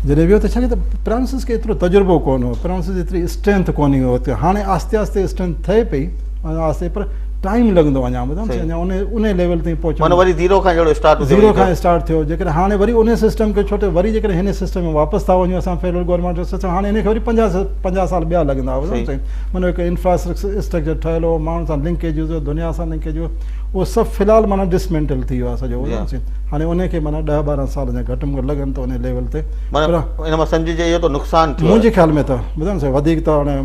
جڏهن ويو ته ڇا ته پرائنسز کي ايترو تجربو ڪونه هو پرائنسز ايتري اسٽرينٿ ڪونه هئي اتي هاڻي آهستي آهستي اسٽرينٿ ٿئي پئي آهستي پر ٽائيم لڳندو اڃا ٻڌو نه اڃا ان ان ليول تائين پهچڻ معنيٰ وري زيرو کان جهڙو اسٽارٽ هجي زيرو کان اسٽارٽ ٿيو جيڪڏهن هاڻي وري ان سسٽم کي ڇوٽي وري جيڪڏهن هن سسٽم ۾ واپس ٿا وڃون اسان فيڊرل گورنمينٽ جو سسٽم هاڻي ان کي وري 50 50 سال ٻيا لڳندا ٻڌو نه معنيٰ هڪ انفراسٽرڪچر ٺهيل هو ماڻهن سان لنڪيج هو دنيا سان لنڪيج هو اهو سڀ في الحال معنيٰ ڊسمينٽل ٿي ويو آهي سڄو ٻڌو نه هاڻي ان کي معنيٰ 10 12 سال اڃا گهٽ ۾ گهٽ لڳن ته ان ليول تي معنيٰ ان مان سمجهجي اهو ته نقصان ٿيو منهنجي خيال ۾ ته ٻڌو نه سائين وڌيڪ ته هاڻي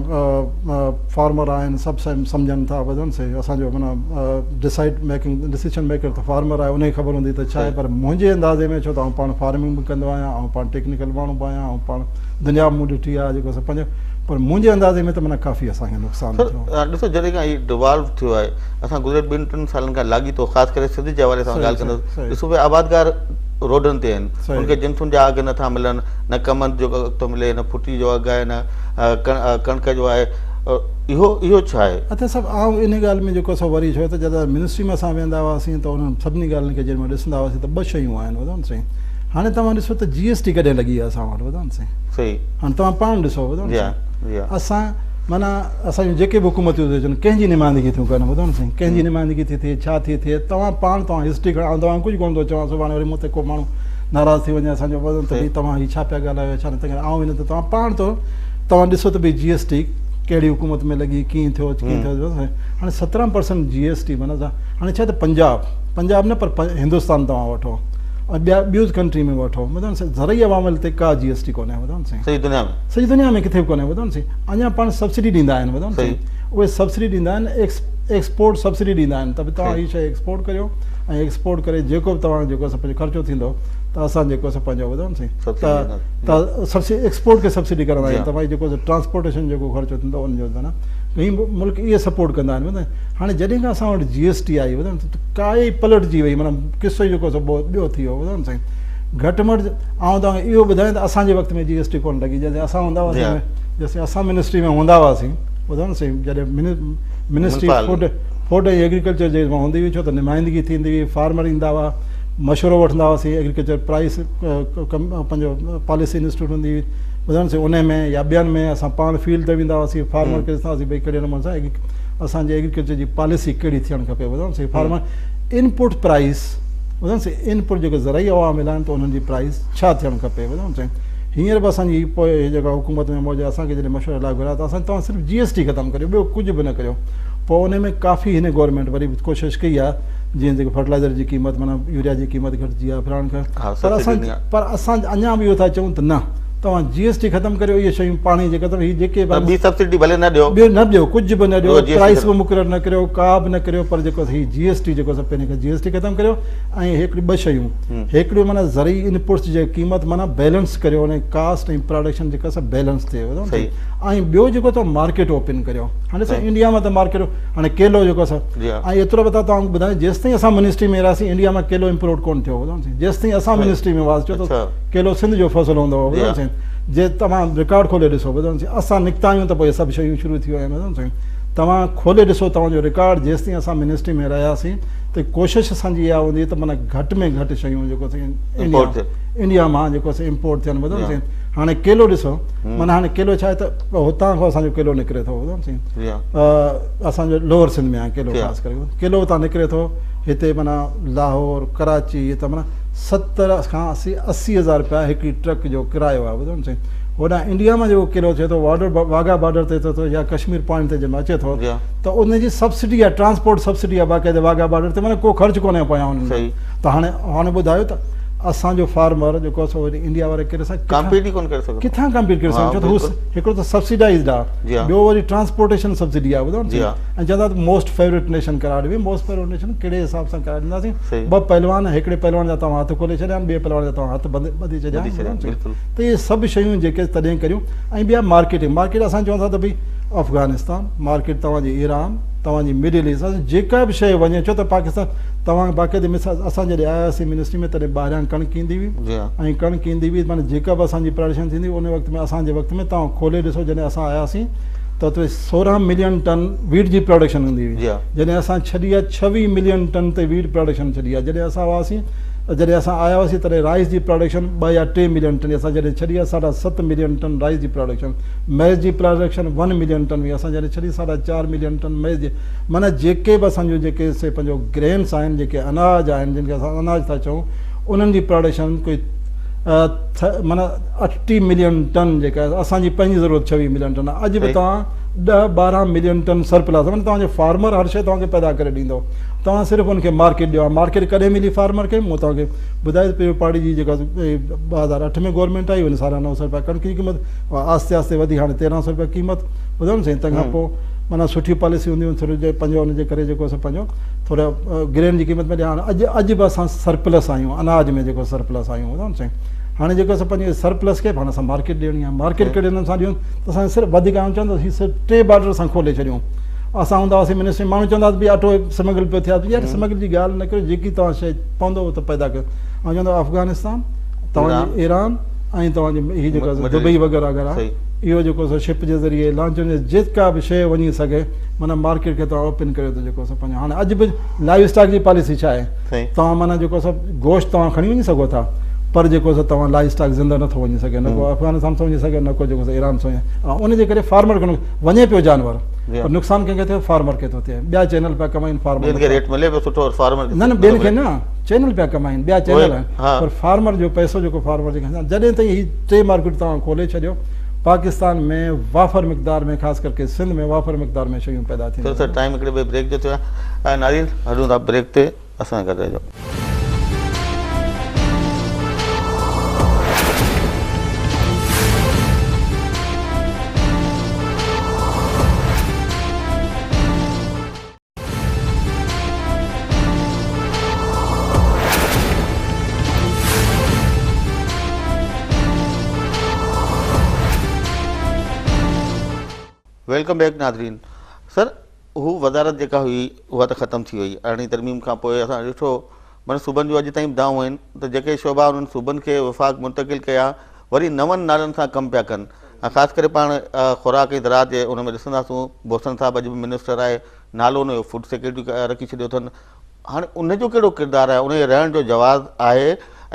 فارمر آهن سڀ سمجهن ٿا ٻڌو نه سائين اسان جو معنيٰ ڊسائيڊ ميڪنگ ڊسيشن ميڪر ته فارمر آهي ان کي خبر هوندي ته ڇا آهي پر منهنجي اندازي ۾ ڇو ته آئون پاڻ فارمنگ به ڪندو آهيان آئون پاڻ ٽيڪنيڪل ماڻهو به آهيان آئون پاڻ دنيا به مون ڏٺي آهي جيڪو سو پنهنجو پر منهنجي اندازي ۾ ته معنيٰ ڪافي اسان کي نقصان ٿيو. سر ڏسو جڏهن کان هي ڊوالو ٿيو آهي اسان گذريل ٻن ٽن سالن کان لاڳيتو خاص ڪري سنڌ جي حوالي سان ڳالهه ڪندس ڏسو پيا آبادگار روڊن تي آهن ان کي جنسن جا اگهه نٿا ملن نه ڪمند جو اگهه ٿو ملي نه ڦٽي جو اگهه آهي نه ڪڻڪ جو آهي اهو اهو ڇا آهي؟ اچا صاحب آئون ان ڳالهه ۾ جيڪو سو وري ڇو ته جڏهن منسٽري ۾ اسان ويندا هئاسين ته انهن سڀني ڳالهين کي جڏهن ڏسندا هئاسين ته ٻه شيون آهن ٻڌو نه سائين هاڻي توهان ڏسو ته جي ايس ٽي ڪڏهن لڳي آهي اسان وٽ ٻڌو نه سائين صحيح هاڻي توهان پاڻ ڏسو ٻڌو نه سائين اسان معنيٰ اسان جون جيڪي به حڪومتون ٿيون اچن ڪنهن جي نمائندگي ٿيون ڪن ٻڌو نه سائين ڪنهن جي نمائندگي ٿي ٿئي ڇا ٿي ٿئي توهان پاڻ توهان هسٽري کڻو آئون توهان ڪجهه ڪونه ٿو چوان سڀاڻي وري مون تي ڪو ماڻهو ناراض ٿي وڃي اسان جو ٻڌو ته ڀئي توهان هي ڇا پيا ڳالهايو ڇا نه تنهن ڪري آئون هن ته توهان پاڻ ٿو توهان ڏسو ته ڀئي جي ايس ٽي ڪهڙي حڪومت ۾ لڳي ڪيئن ٿيو ڪيئن ٿيو هاڻي 17 پرسنٽ جي ايس ٽي معنيٰ هاڻي ڇا ته پنجاب پنجاب نه پر هندستان توهان وٺو ۽ ٻيا ٻيون ڪنٽري ۾ وٺو مطلب زرعي عوامل تي ڪا جي ايس ٽي ڪونهي ٻڌو نه سائين سڄي دنيا ۾ سڄي دنيا ۾ ڪٿي به ڪونهي ٻڌو نه سائين اڃا پاڻ سبسڊي ڏيندا آهن ٻڌو نه سائين اهي سبسڊي ڏيندا آهن ايڪسپورٽ سبسڊي ڏيندا آهن ته توهان هي شيء ايڪسپورٽ ڪريو ۽ ايڪسپورٽ ڪري جيڪو به توهان جيڪو سو پنهنجو خرچو ٿيندو ته اسان جيڪو سو پنهنجو ٻڌو نه سائين ته ته سبسڊي ايڪسپورٽ کي سبسڊي ڪرندا آهن ته ڀائي جيڪو ٽرانسپورٽيشن جيڪو خرچو ٿيندو ان جو نه ڪئي ملڪ اهي سپورٽ ڪندا آهن ٻڌو هاڻي جڏهن کان اسان وٽ جي ايس ٽي آئي ٻڌو نه ڪائي پلٽجي وئي معنيٰ قصو ئي جيڪو سو ٻيو ٿي ويو ٻڌو نه سائين گهٽ ۾ گهٽ آئون توهان کي اهو ٻڌايان ته اسان جي وقت ۾ جي ايس ٽي ڪونه لڳي جڏهن اسان هوندا هئاسين جيسين اسان منسٽري ۾ هوندا هئاسين ٻڌو نه سائين جڏهن منسٽري فوڊ فوڊ ۽ ايگريڪلچر جي هوندي هئي ڇو ته نمائندگي ٿيندي هئي فارمر ايندا هئا مشورو وٺندا هئاسين ايگريڪلچر پرائس پنهنجو پاليسي انسٽيٽيوٽ هوندي هئي ٻڌو نه سائين ان ۾ يا ٻين ۾ اسان پاڻ فيلڊ تي ويندا هئاسين فارمر کي ڏسندا هئاسين ڀئي ڪهڙي نموني سان اسان جي ايگريڪلچر جي پاليسي ڪهڙي ٿيڻ کپي ٻڌو نه سائين فارمر انپوٽ پرائس ٻڌو نه سائين انپوٽ جيڪي زرعي عوامل آهن ته انهن جي پرائس ڇا ٿيڻ کپي ٻڌو نه سائين هينئر به اسان جي پوء جيڪا حڪومت ۾ موجود اسان کي جڏهن مشوري لاء گهرايو ته اسان توهان صرف جي ايس ٽي ختم ڪريو ٻيو ڪجهه به نه ڪريو پوء ان ۾ ڪافي هن گورنمينٽ وري به ڪوشش ڪئي آهي جيئن جيڪي فرٽلائزر جي قيمت معنيٰ يوريا جي قيمت گهٽجي آهي فلاڻن کان پر اسان پر اسان اڃا به اهو ٿا چئون ته نه توهان جي ايس ٽي ختم ڪريو اهي شيون پاڻي جي ختم هي جيڪي به ٻي سبسڊي ڀلي نه ڏيو ٻيو نه ڏيو ڪجهه به نه ڏيو پرائس به مقرر نه ڪريو ڪا به نه ڪريو پر جيڪو هي جي ايس ٽي جيڪو سو پهرين کان جي ايس ٽي ختم ڪريو ۽ هڪڙي ٻه شيون هڪڙيون معنيٰ زرعي انپوٽس جي قيمت معنيٰ بيلنس ڪريو ان ڪاسٽ ۽ پراڊڪشن جيڪا سا بيلنس ٿئي ۽ ٻيو جيڪو تو مارڪيٽ اوپن ڪريو هاڻي سائين انڊيا مان ته مارڪيٽ هاڻي ڪيلو جيڪو سا ۽ ايترو به توهان ٻڌايان جيستائين اسان منسٽري ۾ رهياسين انڊيا مان ڪيلو امپورٽ ڪونه ٿيو جيستائين اسان منسٽري ۾ هئاسين ڇو ته ڪيلو سنڌ جو فصل هوندو هو ٻڌو سائين جي توهان رڪارڊ کولي ڏسو ٻڌو سائين اسان نڪتا آهيون ته پوء سڀ شيون شروع ٿي ويون ٻڌو سائين توهان کولي ڏسو توهان جو رڪارڊ جيستائين اسان منسٽري ۾ رهياسين ته ڪوشش اسان جي اها هوندي ته معنيٰ گهٽ ۾ گهٽ شيون جيڪو سائين انڊيا انڊيا مان جيڪو سائين امپورٽ ٿين ٻڌو سائين هاڻي ڪيلو ڏسو معنيٰ هاڻي ڪيلو ڇا آهي ته هتان کان اسان جو ڪيلو نڪري ٿو ٻڌو سائين اسان جو لوئر سنڌ ۾ آهي ڪيلو خاص ڪري ڪيلو هتان نڪري ٿو هتي معنيٰ لاهور ڪراچي هتي معنيٰ 70 کان 80 هزار رپيا هڪڙي ٽرڪ جو ڪرايو آهي ٻڌو نه سائين هوڏانهن انڊيا مان جيڪو ڪيلو اچي ٿو بارڊر واگها بارڊر تي اچي ٿو يا ڪشمير پوائنٽ تي جنهن اچي ٿو ته ان جي سبسڊي آهي ٽرانسپورٽ سبسڊي آهي باقاعده واگها بارڊر تي معنيٰ ڪو خرچ ڪونهي پويان انهن جو ته هاڻي هاڻي ٻڌايو ته اسان جو فارمر جيڪو سو وري انڊيا واري ڪيلي سان ڪمپيٽ ئي ڪونه ڪري سگهندو ڪٿان ڪمپيٽ ڪري سگهندو ڇو ته هو هڪڙو ته سبسڊائزڊ آهي ٻيو وري ٽرانسپورٽيشن سبسڊي آهي ٻڌو نه ۽ چوندا ته موسٽ فيورٽ نيشن قرار ڏبي موسٽ فيورٽ نيشن ڪهڙي حساب سان قرار ڏينداسين ٻه پهلوان هڪڙي پهلوان جا توهان هٿ کولي ڇڏيا آهن ٻئي پهلوان جا توهان هٿ ٻڌي ڇڏيا آهن ته اهي سڀ شيون جيڪي تڏهن ڪريون ۽ ٻيا مارڪيٽنگ مارڪيٽ اسان چون ٿا ته ڀئي افغانستان مارڪيٽ توهان جي ايران توهان جي مڊل ايسٽ جيڪا به شيء وڃي ڇو ته پاڪستان توهان باقاعدي مثال اسان جڏهن آياسين منسٽري ۾ تڏهن ٻاهريان ڪڻڪ ايندي هئي ۽ ڪڻڪ ايندي هئي معنيٰ جيڪا به اسان جي پراڊڪشن ٿيندي هئي ان وقت ۾ اسان جي وقت ۾ توهان کولي ڏسو جڏهن اسان آياسين ته اتي 16 ملين ٽن ويٽ جي پراڊڪشن هوندي هئي جڏهن اسان ڇڏي آهي 26 ملين ٽن تي ويٽ پراڊڪشن ڇڏي آهي جڏهن اسان هئاسين جڏهن اسان آيا هئاسين تڏهن رائس جي پراڊڪشن 2 يا 3 ملين ٽن اسان جڏهن ڇڏي آهي ساڍا 7 ملين ٽن رائس جي پراڊڪشن ميز جي پراڊڪشن 1 ملين ٽن هئي اسان جڏهن ڇڏي ساڍا 4 ملين ٽن ميز جي معنيٰ جيڪي به اسان جون جيڪي سي پنهنجو گرينس آهن جيڪي اناج آهن جن کي اسان اناج ٿا چئون انهن جي پراڊڪشن ڪوئي معنيٰ 38 ملين ٽن جيڪا اسان جي پنهنجي ضرورت 26 ملين ٽن آهي اڄ به توهان 10 12 ملين ٽن سرپلس معنيٰ توهان جو فارمر هر شيء توهان کي پيدا ڪري ڏيندو توهان صرف ان کي مارڪيٽ ڏيو مارڪيٽ ڪڏهن ملي فارمر کي مون توهان کي ٻڌايو ته پيپلز پارٽي جي جيڪا 2008 ۾ گورنمينٽ آئي ان ساڍا 9 سو رپيا ڪڻڪ جي قيمت آهستي آهستي وڌي هاڻي 13 سو رپيا قيمت ٻڌو نه سائين تنهن کان پوء معنيٰ سٺيون پاليسيون هونديون ٿوري پنهنجو ان جي ڪري جيڪو سو پنهنجو ٿورو گرين جي قيمت ۾ هاڻي اڄ اڄ به اسان سرپلس آهيون اناج ۾ جيڪو سرپلس آهيون ٻڌو نه سائين هاڻي جيڪو اسان پنهنجي سرپلس کي هاڻي اسان مارڪيٽ ڏيڻي آهي مارڪيٽ ڪهڙي نموني سان ڏيون ته اسان صرف وڌيڪ آهيون چوندو هي صرف ٽي بارڊر اسان کولي ڇڏيون اسان هوندا هئاسين منسٽري ماڻهو چوندا هئا ته اٽو سمگل پيو ٿئي يار سمگل جي ڳالهه نه ڪريو جيڪي توهان شيء پوندو ته پيدا ڪيو آئون چوندو افغانستان توهان جي ايران ۽ توهان جي هي جيڪو دبئي وغيره وغيره اهو جيڪو سو شپ جي ذريعي لانچن جي جيڪا به شيء وڃي سگهي معنيٰ مارڪيٽ کي توهان اوپن ڪريو ته جيڪو سو پنهنجو هاڻي اڄ به لائيو اسٽاڪ جي پاليسي ڇا آهي توهان معنيٰ جيڪو سو گوشت توهان کڻي وڃي سگهو ٿا پر جيڪو سو توهان لائيو اسٽاڪ زنده نٿو وڃي سگهي نه ڪو افغانستان سان وڃي سگهي نه ڪو جيڪو سو ايران سان وڃي ان جي ڪري فارمر کي وڃي پيو جانور پر نقصان ڪنهن کي ٿيو فارمر کي ٿو ٿئي ٻيا چينل پيا ڪمائين فارمر ٻين کي ريٽ ملي پيو سٺو فارمر نه نه ٻين کي نه چينل پيا ڪمائين ٻيا چينل آهن پر فارمر جو پئسو جيڪو فارمر جي جڏهن تائين هي ٽي مارڪيٽ توهان کولي ڇڏيو پاڪستان ۾ وافر مقدار ۾ خاص ڪرڪي سنڌ ۾ وافر مقدار ۾ شيون پيدا ٿينديون. سر ٽائيم هڪڙي ٻئي بريڪ جو ٿيو آهي ناظرين هلون ٿا بريڪ تي اسان سان گڏ رهجو. Welcome back ناظرين سر هو وزارت جيڪا هئي اها ته ختم ٿي وئي ارڙهين ترميم کان پوء اسان ڏٺو معنيٰ صوبن جو اڄ تائين به دانهون آهن ته جيڪي شعبا انهن صوبن کي وفاق منتقل ڪيا وري نون نالن سان ڪم پيا ڪن ۽ خاص ڪري پاڻ خوراڪ ۽ زراعت جي ان ۾ ڏسنداسون بوسن صاحب اڄ به منسٽر آهي نالو ان جو فوڊ سيڪريٽري رکي ڇڏيو اٿن هاڻي ان جو ڪهڙو ڪردار آهي ان جي رهڻ جو جواز آهي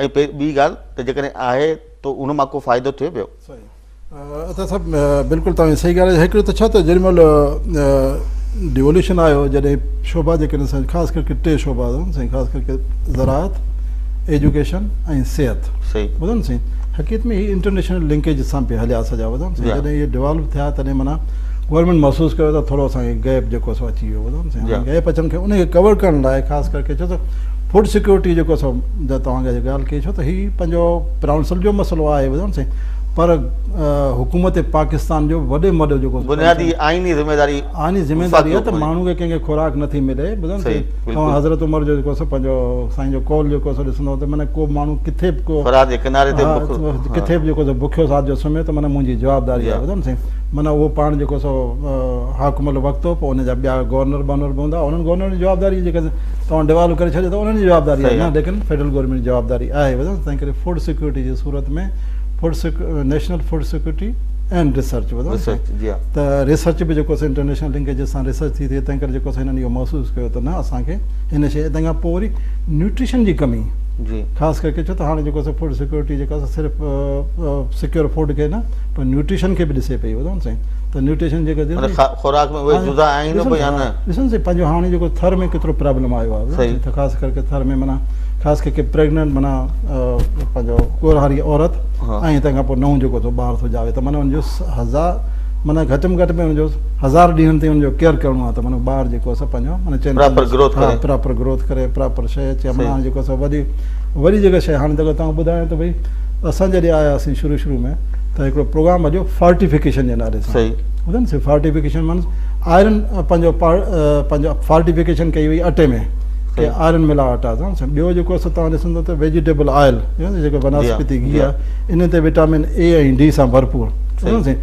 ۽ ٻي ڳالهه ته جيڪڏهن آهي ته ان مان ڪو فائدو ٿئي پيو. صحيح عطا صاحب بلڪل توهان جي صحيح ڳالهه آهي هڪڙو ته ڇا ته جيڏي مهل ڊيولوشن آيو جڏهن شعبا جيڪي آهن خاص ڪرڪي ٽي شعبا آهن سائين خاص ڪرڪي زراعت ايجوڪيشن ۽ صحت صحيح ٻڌو نه سائين حقيقت ۾ هي انٽرنيشنل لنڪيج سان پئي هليا سڄا ٻڌو نه سائين جڏهن اهي ڊيوالو ٿيا تڏهن معنيٰ گورنمينٽ محسوس ڪيو ته ٿورو اسان کي گيپ جيڪو سو اچي ويو ٻڌو نه سائين گيپ اچڻ کي ان کي ڪور ڪرڻ لاء خاص ڪرڪي ڇو ته فوڊ سيڪيورٽي جيڪو سو توهان کي ڳالهه ڪئي ڇو ته هي پنهنجو پرائونسل جو مسئلو آهي ٻڌو نه سائين پر حڪومت پاڪستان جو وڏي ۾ وڏو جيڪو بنيادي آئيني ذميواري آئيني ذميواري آهي ته ماڻهو کي ڪنهن کي خوراڪ نٿي ملي ٻڌو نه سائين توهان حضرت عمر جو جيڪو سو پنهنجو سائين جو قول جيڪو سو ڏسندو ته معنيٰ ڪو ماڻهو ڪٿي به ڪو فرات جي ڪناري تي بک ڪٿي به جيڪو سو بکيو ساٿ جو سمهي ته معنيٰ منهنجي جوابداري آهي ٻڌو نه سائين معنيٰ اهو پاڻ جيڪو سو حاڪم الوقت هو پوء ان جا ٻيا گورنر بانر به هوندا انهن گورنرن جي جوابداري جيڪا توهان ڊوالو ڪري ڇڏيو ته انهن جي جوابداري آهي نه ليڪن فيڊرل گورنمينٽ جي جوابداري آهي ٻڌو تنهن ڪري فوڊ سيڪيورٽي جي صورت ۾ food national food security and research ٻڌو ته ريسرچ به جيڪو سو انٽرنيشنل لنڪيجز سان ريسرچ ٿي ٿئي تنهن ڪري جيڪو سو هنن اهو محسوس ڪيو ته نه اسان کي هن شيء تنهن کان پوء وري نيوٽريشن جي ڪمي جي خاص ڪرڪي ڇو ته هاڻي جيڪو سو فوڊ سيڪيورٽي جيڪا سو صرف سيڪيور فوڊ کي نه پر نيوٽريشن کي به ڏسي پئي ٻڌو نه سائين ته نيوٽريشن جيڪا معنيٰ خوراڪ ۾ اهي جزا آهن به يا نه ڏسو نه سائين پنهنجو هاڻي جيڪو ٿر ۾ ڪيترو پرابلم آيو آهي ته خاص ڪرڪي ٿر ۾ معنيٰ خاص ڪرڪي پريگننٽ معنيٰ پنهنجو ڳورهاري عورت ۽ تنهن کان پوء نئون جيڪو ٿو ٻار ٿو ڄاوي ته معنيٰ ان جو هزار معنيٰ گهٽ ۾ گهٽ ۾ ان جو هزار ڏينهن تائين ان جو ڪيئر ڪرڻو آهي ته معنيٰ ٻار جيڪو سو پنهنجو معنيٰ چئن پراپر گروٿ ڪري پراپر گروٿ ڪري پراپر شيء اچي معنيٰ هاڻي جيڪو سو وڏي وڏي جيڪا شيء هاڻي جيڪو توهان ٻڌايو ته ڀئي اسان جڏهن آياسين شروع شروع ۾ ته هڪڙو پروگرام هليو فارٽيفڪيشن جي نالي سان صحيح ٻڌو نه فارٽيفڪيشن معنيٰ آئرن پنهنجو پنهنجو فارٽيفڪيشن ڪئي وئي اٽي ۾ ڪي آئرن ملا اٽا ٻيو جيڪو سو توهان ڏسندو ته ويجيٽيبل آئل جيڪو بناسپتي گيهه آهي ان تي وٽامن اي ۽ ڊي سان ڀرپور ۽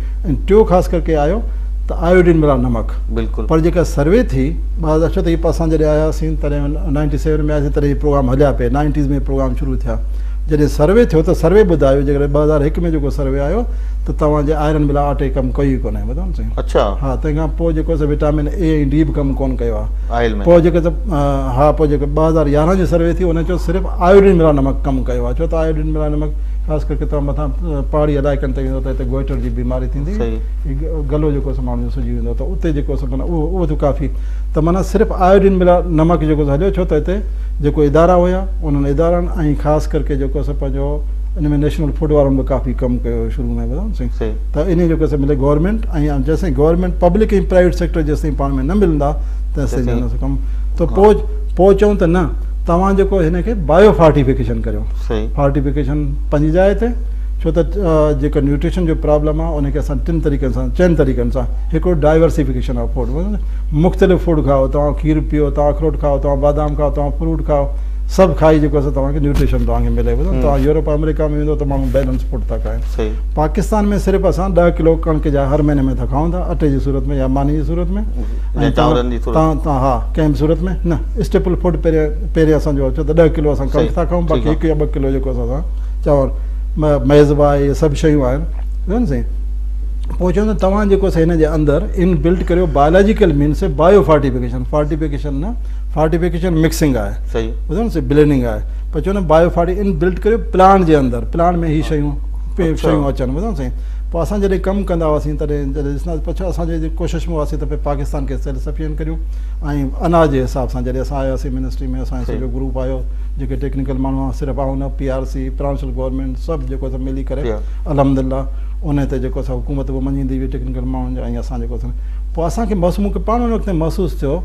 ٽيو خاص ڪرڪي آيو ته آيوڊين ملا نمڪ بلڪل پر جيڪا سروي ٿي 2000 ڇو ته هي اسان جڏهن آياسين تڏهن نائنٽي سيون ۾ آياسين تڏهن هي پروگرام هليا پئي نائنٽيز ۾ پروگرام شروع ٿيا جڏهن سروي ٿيو ته سروي ٻڌايو جيڪڏهن 2001 ۾ جيڪو سروي آيو ته توهان جي آئرن ملا اٽي ڪم ڪيو ئي ڪونهي ٻڌو نه سائين اڇا ها تنهن کان پوء جيڪو سو وٽامن اي ۽ ڊي به ڪم ڪون ڪيو آهي آئل ۾ پوء جيڪو سو ها پوء جيڪو 2011 جي سروي ٿي ان چيو صرف آيوڊين ملا نمڪ ڪم ڪيو آهي ڇو ته آيوڊين ملا نمڪ خاص ڪرڪي توهان مٿان پهاڙي علائقن تي ويندو ته هتي گوئٽر جي بيماري ٿيندي گلو جيڪو سو ماڻهو جو سجي ويندو ته اتي جيڪو سو معنيٰ اهو اهو ته ڪافي ته معنيٰ صرف آيوڊين ملا نمڪ جيڪو سو هليو ڇو ته هتي جيڪو ادارا هيا انهن ادارن ۽ خاص ڪرڪي جيڪو سو پنهنجو ان ۾ نيشنل فوڊ وارن به ڪافي ڪم ڪيو شروع ۾ ٻڌو نه سائين ته انهي جيڪو سو ملي گورنمينٽ ۽ جيسين گورنمينٽ پبلڪ ۽ پرائيويٽ سيڪٽر جيسين پاڻ ۾ نه ملندا تيسين ڪم ته پوء پوء چئون ته نه توهان جيڪو هن کي بايو فارٽيفڪيشن ڪريو فارٽيفڪيشن پنهنجي جاء تي ڇو ته جيڪو نيوٽريشن جو پرابلم آهي ان کي اسان ٽن طريقن سان چئن طريقن سان هڪڙو ڊائيورسيفڪيشن آف فوڊ مختلف فوڊ کائو توهان کير پيو توهان اخروٽ کائو توهان بادام کائو توهان فروٽ کائو سڀ کائي جيڪو سو توهان کي نيوٽريشن توهان کي ملي ٻڌو توهان يورپ آمريڪا ۾ ويندو ته ماڻهو بيلنس فوڊ ٿا کائن پاڪستان ۾ صرف اسان 10 ڪلو ڪڻڪ جا هر مهيني ۾ ٿا کائون ٿا اٽي جي صورت ۾ يا ماني جي صورت ۾ ۽ چانورن جي صورت ۾ ها ڪنهن به صورت ۾ نه اسٽيپل فوڊ پهرين پهرين اسان جو اچو ته 10 ڪلو اسان ڪڻڪ ٿا کائون باقي هڪ يا 2 ڪلو جيڪو اسان چانور ميز به آهي اهي سڀ شيون آهن ٻڌو نه سائين پوء چون ته توهان جيڪو سو هن جي اندر ان بلٽ ڪريو biological means bio fortification, fortification نه فارٽيفڪيشن مڪسنگ آهي صحيح ٻڌو نه بلينڊنگ آهي پر چون بايو فارٽي ان بلٽ ڪريو پلانٽ جي اندر پلانٽ ۾ هي شيون شيون اچن ٻڌو نه سائين. پوء اسان جڏهن ڪم ڪندا هئاسين تڏهن جڏهن ڏسندا پوء ڇا اسان جي ڪوشش ۾ هئاسين ته پاڪستان کي سيلف سفيشنٽ ڪريون ۽ اناج جي حساب سان جڏهن اسان آياسين منسٽري ۾ اسان جو سڄو گروپ آيو جيڪي ٽيڪنيڪل ماڻهو هئا صرف آئون نه P R C provincial government سڀ جيڪو سو ملي ڪري الحمدلله ان تي جيڪو سو حڪومت به مڃيندي هئي ٽيڪنيڪل ماڻهن جا ۽ اسان جيڪو سو پوء اسان کي محسوس مون کي پاڻ ان وقت محسوس ٿيو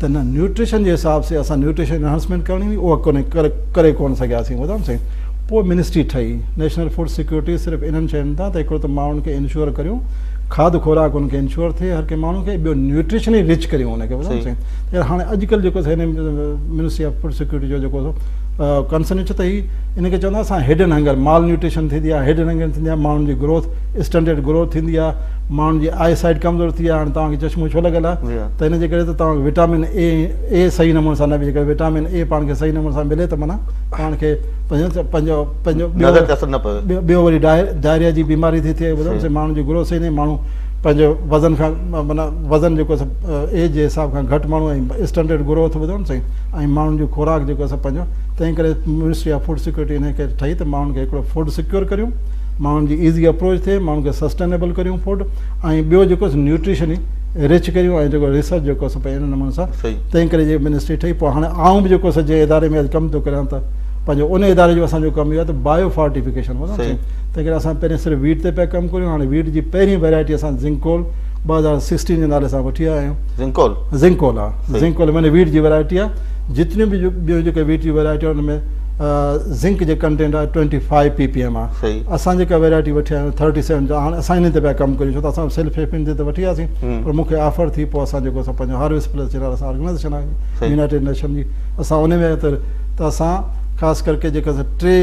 ته نه نيوٽريشن جي حساب سي اسان نيوٽريشن انهانسمينٽ ڪرڻي هئي اها ڪونهي ڪري ڪري ڪونه سگهياسين ٻڌو نه سائين پوء منسٽري ٺهي نيشنل فوڊ سيڪيورٽي صرف انهن شين تان ته هڪڙو ته ماڻهن کي انشور ڪريون کاڌ خوراڪ ان کي انشور ٿئي هر ڪنهن ماڻهو کي ٻيو نيوٽريشنلي رچ ڪريون ان کي ٻڌو نه سائين ته هاڻي اڄڪلهه جيڪو هن منسٽري آف فوڊ سيڪيورٽي جو جيڪو سو ڪنسرن ڇو ته هي ان کي چوندا اسان هڊن هنگر مال نيوٽريشن ٿيندي آهي هڊن هنگر ٿيندي آهي ماڻهن جي گروٿ اسٽنٽيڊ گروٿ ٿيندي آهي ماڻهن جي آئي سائيٽ ڪمزور ٿي آهي هاڻي توهان کي چشمو ڇو لڳل آهي ته ان جي ڪري ته توهان کي وٽامن اي اي صحيح نموني سان نه به جيڪڏهن وٽامن اي پاڻ کي صحيح نموني سان ملي ته معنيٰ پاڻ کي پنهنجو پنهنجو پنهنجو نظر تي اثر نه پوي ٻيو وري ڊائريا جي بيماري ٿي ٿئي ٻڌو نه ماڻهن جي گروٿ صحيح نه ماڻهو پنهنجو وزن کان معنيٰ وزن جيڪو ايج جي حساب کان گهٽ ماڻهو ۽ اسٽنٽيڊ گروٿ ٻڌو نه سائين ۽ ماڻهن جي خوراڪ جيڪو سو پنهنجو تنهن ڪري منسٽري آف فوڊ سيڪيورٽي ان کي ٺهي ته ماڻهن کي هڪڙو فوڊ سيڪيور ڪريون ماڻهن جي ايزي اپروچ ٿئي ماڻهن کي سسٽينيبل ڪريون فوڊ ۽ ٻيو جيڪو نيوٽريشن رچ ڪريون ۽ جيڪو ريسرچ جيڪو سو ان نموني سان تنهن ڪري جي منسٽري ٺهي پوء هاڻي آئون به جيڪو سو جنهن اداري ۾ اڄ ڪم ٿو ڪريان ته پنهنجو ان اداري جو اسان جو ڪم اهو آهي ته بايو فارٽيفڪيشن مطلب تنهن ڪري اسان پهرين صرف ويٽ تي پيا ڪم ڪريون هاڻي ويٽ جي پهرين ويرائٽي اسان زنڪول 2016 جي نالي سان وٺي آيا آهيون. زنڪول زنڪول ها زنڪول معني ويٽ جي ويرائٽي آهي جتنيون به ٻيون جيڪي ويٽ جي ويرائٽي آهن ان ۾ زنڪ جي ڪنٽينٽ آهي 25 پي پي ايم آهي اسان جيڪا ويرائٽي وٺي آيا آهيون 37 هاڻي اسان انهي تي پيا ڪم ڪريون ڇو ته اسان سيلف سفيشنٽ تي ته وٺي آياسين پر مون کي آفر ٿي پوء اسان جيڪو اسان پنهنجو هارويسٽ پلس جي نالي سان آرگنائيزيشن آهي يونائيٽيڊ نيشن جي اسان ان ۾ ته اسان خاص ڪرڪي جيڪا ٽي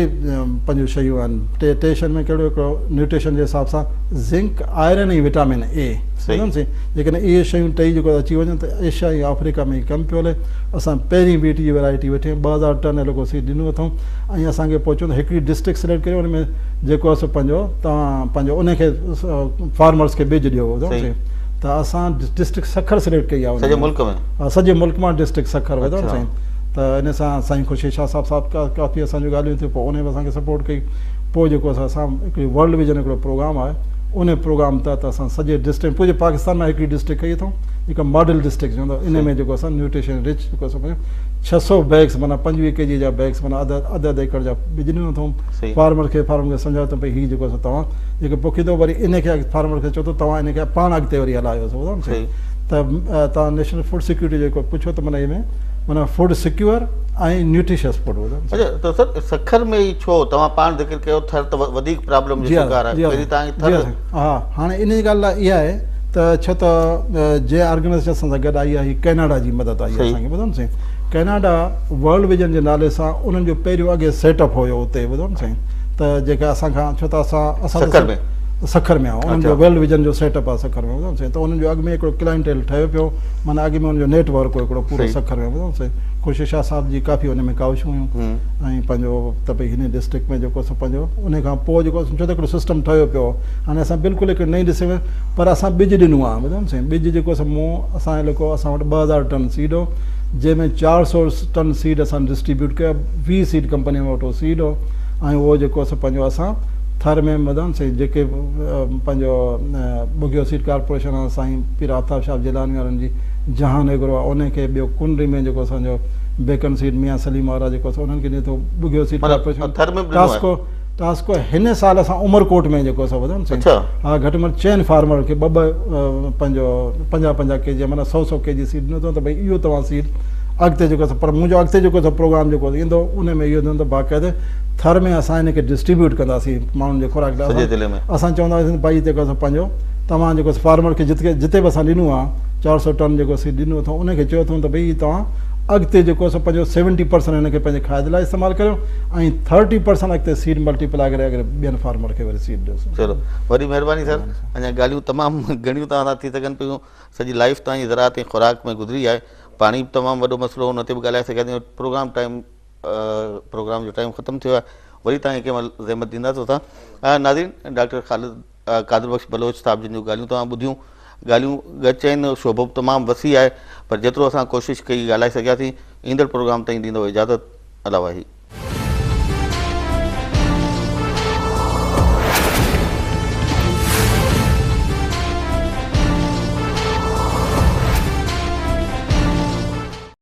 پنهنجون شيون آهن ٽي ٽي شين ۾ ڪهڙو هڪڙو نيوٽريشن جي حساب سان زنڪ آئرن ۽ وٽامن اي سمجهيو نه سائين جيڪڏهن اهي شيون ٽئي جيڪو اچي وڃن ته ايشيا ۽ آفريڪا ۾ ڪم پيو هلي اسان پهرين ويٽ جي ورائٽي وٺي 2000 ٽن لڳو سيڊ ڏنو اٿئون ۽ اسان کي پهچو ته هڪڙي ڊسٽرڪٽ سليڪٽ ڪريو ان ۾ جيڪو آهي سو پنهنجو توهان پنهنجو ان کي فارمرس کي ٻج ڏيو ٻڌو سائين ته اسان ڊسٽرڪٽ سکر سليڪٽ ڪئي آهي سڄي ملڪ ۾ ها سڄي ملڪ مان ڊسٽرڪٽ سکر ٻڌو نه سائين ته ان سان سائين خورشيد شاهه صاحب صاحب ڪافي اسان جون ڳالهيون ٿيون پوء انهي به اسان کي سپورٽ ڪئي پوء جيڪو اسان سان هڪڙي ورلڊ ويزن هڪڙو پروگرام آهي انهي پروگرام تحت اسان سڄي ڊسٽرڪٽ پوري پاڪستان مان هڪڙي ڊسٽرڪٽ ڪئي اٿئون جيڪا ماڊل ڊسٽرڪٽ چوندا انهي ۾ جيڪو اسان نيوٽريشن رچ جيڪو اسان پنهنجو 600 بيگس معنيٰ 25 ڪي جي جا بيگس معنيٰ اڌ اڌ اڌ ايڪڙ جا ٻج ڏنو اٿئون فارمر کي فارمر کي سمجهايو اٿئون ڀئي هي جيڪو اسان توهان جيڪو پوکيندو وري انهي کي فارمر کي چئو ته توهان انهي کي پاڻ اڳتي وري هلايو ٻڌو نه سائين ته توهان نيشنل فوڊ سيڪيورٽي جيڪو پڇو ته معنيٰ هي ۾ معنيٰ فوڊ سيڪيور ۽ نيوٽريشس فوڊ ٻڌو. اچا ته سر سکر ۾ ئي ڇو توهان پاڻ ذڪر ڪيو ٿر ته وڌيڪ پرابلم جو شڪار آهي پهرين توهان کي ٿر ها هاڻي ان جي ڳالهه اها آهي ته ڇو ته جنهن آرگنائيزيشن اسان سان گڏ آئي آهي ڪئناڊا جي مدد آئي آهي اسان کي ٻڌو نه سائين ڪئناڊا ورلڊ ويزن جي نالي سان انهن جو پهريون اڳي سيٽ اپ هيو اتي ٻڌو نه سائين ته جيڪا اسان کان ڇو ته اسان اسان سکر ۾ سکر ۾ آهي انهن جو ورلڊ ويزن جو سيٽ اپ آهي سکر ۾ ٻڌو نه سائين ته انهن جو اڳ ۾ هڪڙو ڪلائنٽيل ٺهيو پيو معنيٰ اڳ ۾ ان جو نيٽ ورڪ هو هڪڙو پورو سکر ۾ ٻڌو سائين خورشيد شاهه صاحب جي ڪافي ان ۾ ڪاوشون هيون ۽ پنهنجو ته ڀئي هن ڊسٽرڪٽ ۾ جيڪو سو پنهنجو ان کان پوء جيڪو سمجهو ته هڪڙو سسٽم ٺهيو پيو هو هاڻي اسان بلڪل هڪ نئين ڊسٽرڪٽ ۾ پر اسان ٻج ڏنو آهي ٻڌو نه سائين ٻج جيڪو سو مون اسان لکو اسان وٽ 2000 ٽن سيڊ هو جنهن ۾ 400 ٽن سيڊ اسان ڊسٽريبيوٽ ڪيو 20 سيڊ ڪمپني وٽ سيڊ هو ۽ اهو جيڪو سو پنهنجو اسان ٿر ۾ ٻڌو نه سائين جيڪي پنهنجو ٻگهيو سيڊ ڪارپوريشن آهي سائين پير آفتاب شاهه جيلاني وارن جي جهان ايگرو آهي انهي کي ٻيو ڪنري ۾ جيڪو اسان جو بيڪن سيڊ ميان سليم وارا جيڪو اسان انهن کي ڏي ٿو ٻگهيو سيڊ ڪارپوريشن ٿر ۾ به ڏنو آهي ٽاسڪو هن سال اسان عمرڪوٽ ۾ جيڪو اسان ٻڌو نه سائين ها گهٽ ۾ گهٽ چئن فارمر کي ٻه ٻه پنهنجو پنجاهه پنجاهه ڪي جي معنيٰ سو سو ڪي جي سيڊ ڏنو اٿئون ته ڀئي اهو توهان سيڊ اڳتي جيڪو پر منهنجو اڳتي جيڪو پروگرام جيڪو ايندو ان ۾ اهو ٿيندو ته باقاعده ٿر ۾ اسان ان کي ڊسٽريبيوٽ ڪنداسين ماڻهن جي خوراڪ لاء سڄي ضلعي ۾ اسان چوندا هئاسين ڀائي جيڪو اسان پنهنجو توهان جيڪو فارمر کي جتي جتي به اسان ڏنو آهي 400 ٽن جيڪو سيڊ ڏنو اٿئون ان کي چيو اٿئون ته ڀئي توهان اڳتي جيڪو سو پنهنجو 70% هن کي پنهنجي کاڌي لاء استعمال ڪريو ۽ 30% اڳتي سيڊ ملٽيپلائي ڪري اڳتي ٻين فارمر کي وري سيڊ ڏيو. چلو وڏي مهرباني سر اڃا ڳالهيون تمام گهڻيون توهان سان ٿي سگهن پيون سڄي لائف توهان جي زراعت ۽ خوراڪ ۾ گذري آهي پاڻي به تمام وڏو مسئلو ان تي به ڳالهائي سگهياسين پروگرام ٽائيم پروگرام جو ٽائيم ختم ٿيو آهي وري توهان کي ڪنهن مهل زحمت ڏينداسون اسان ناظرين ڊاڪٽر خالد قادر بخش بلوچ صاحب جن جون ڳالهيون توهان ٻڌيون. ڳالهيون ڳچ آهن، شعبو به تمام وسيع آهي پر جيترو اسان ڪوشش ڪئي ڳالهائي سگهياسين. ايندڙ پروگرام تائين ڏيندو اجازت. الله واهي.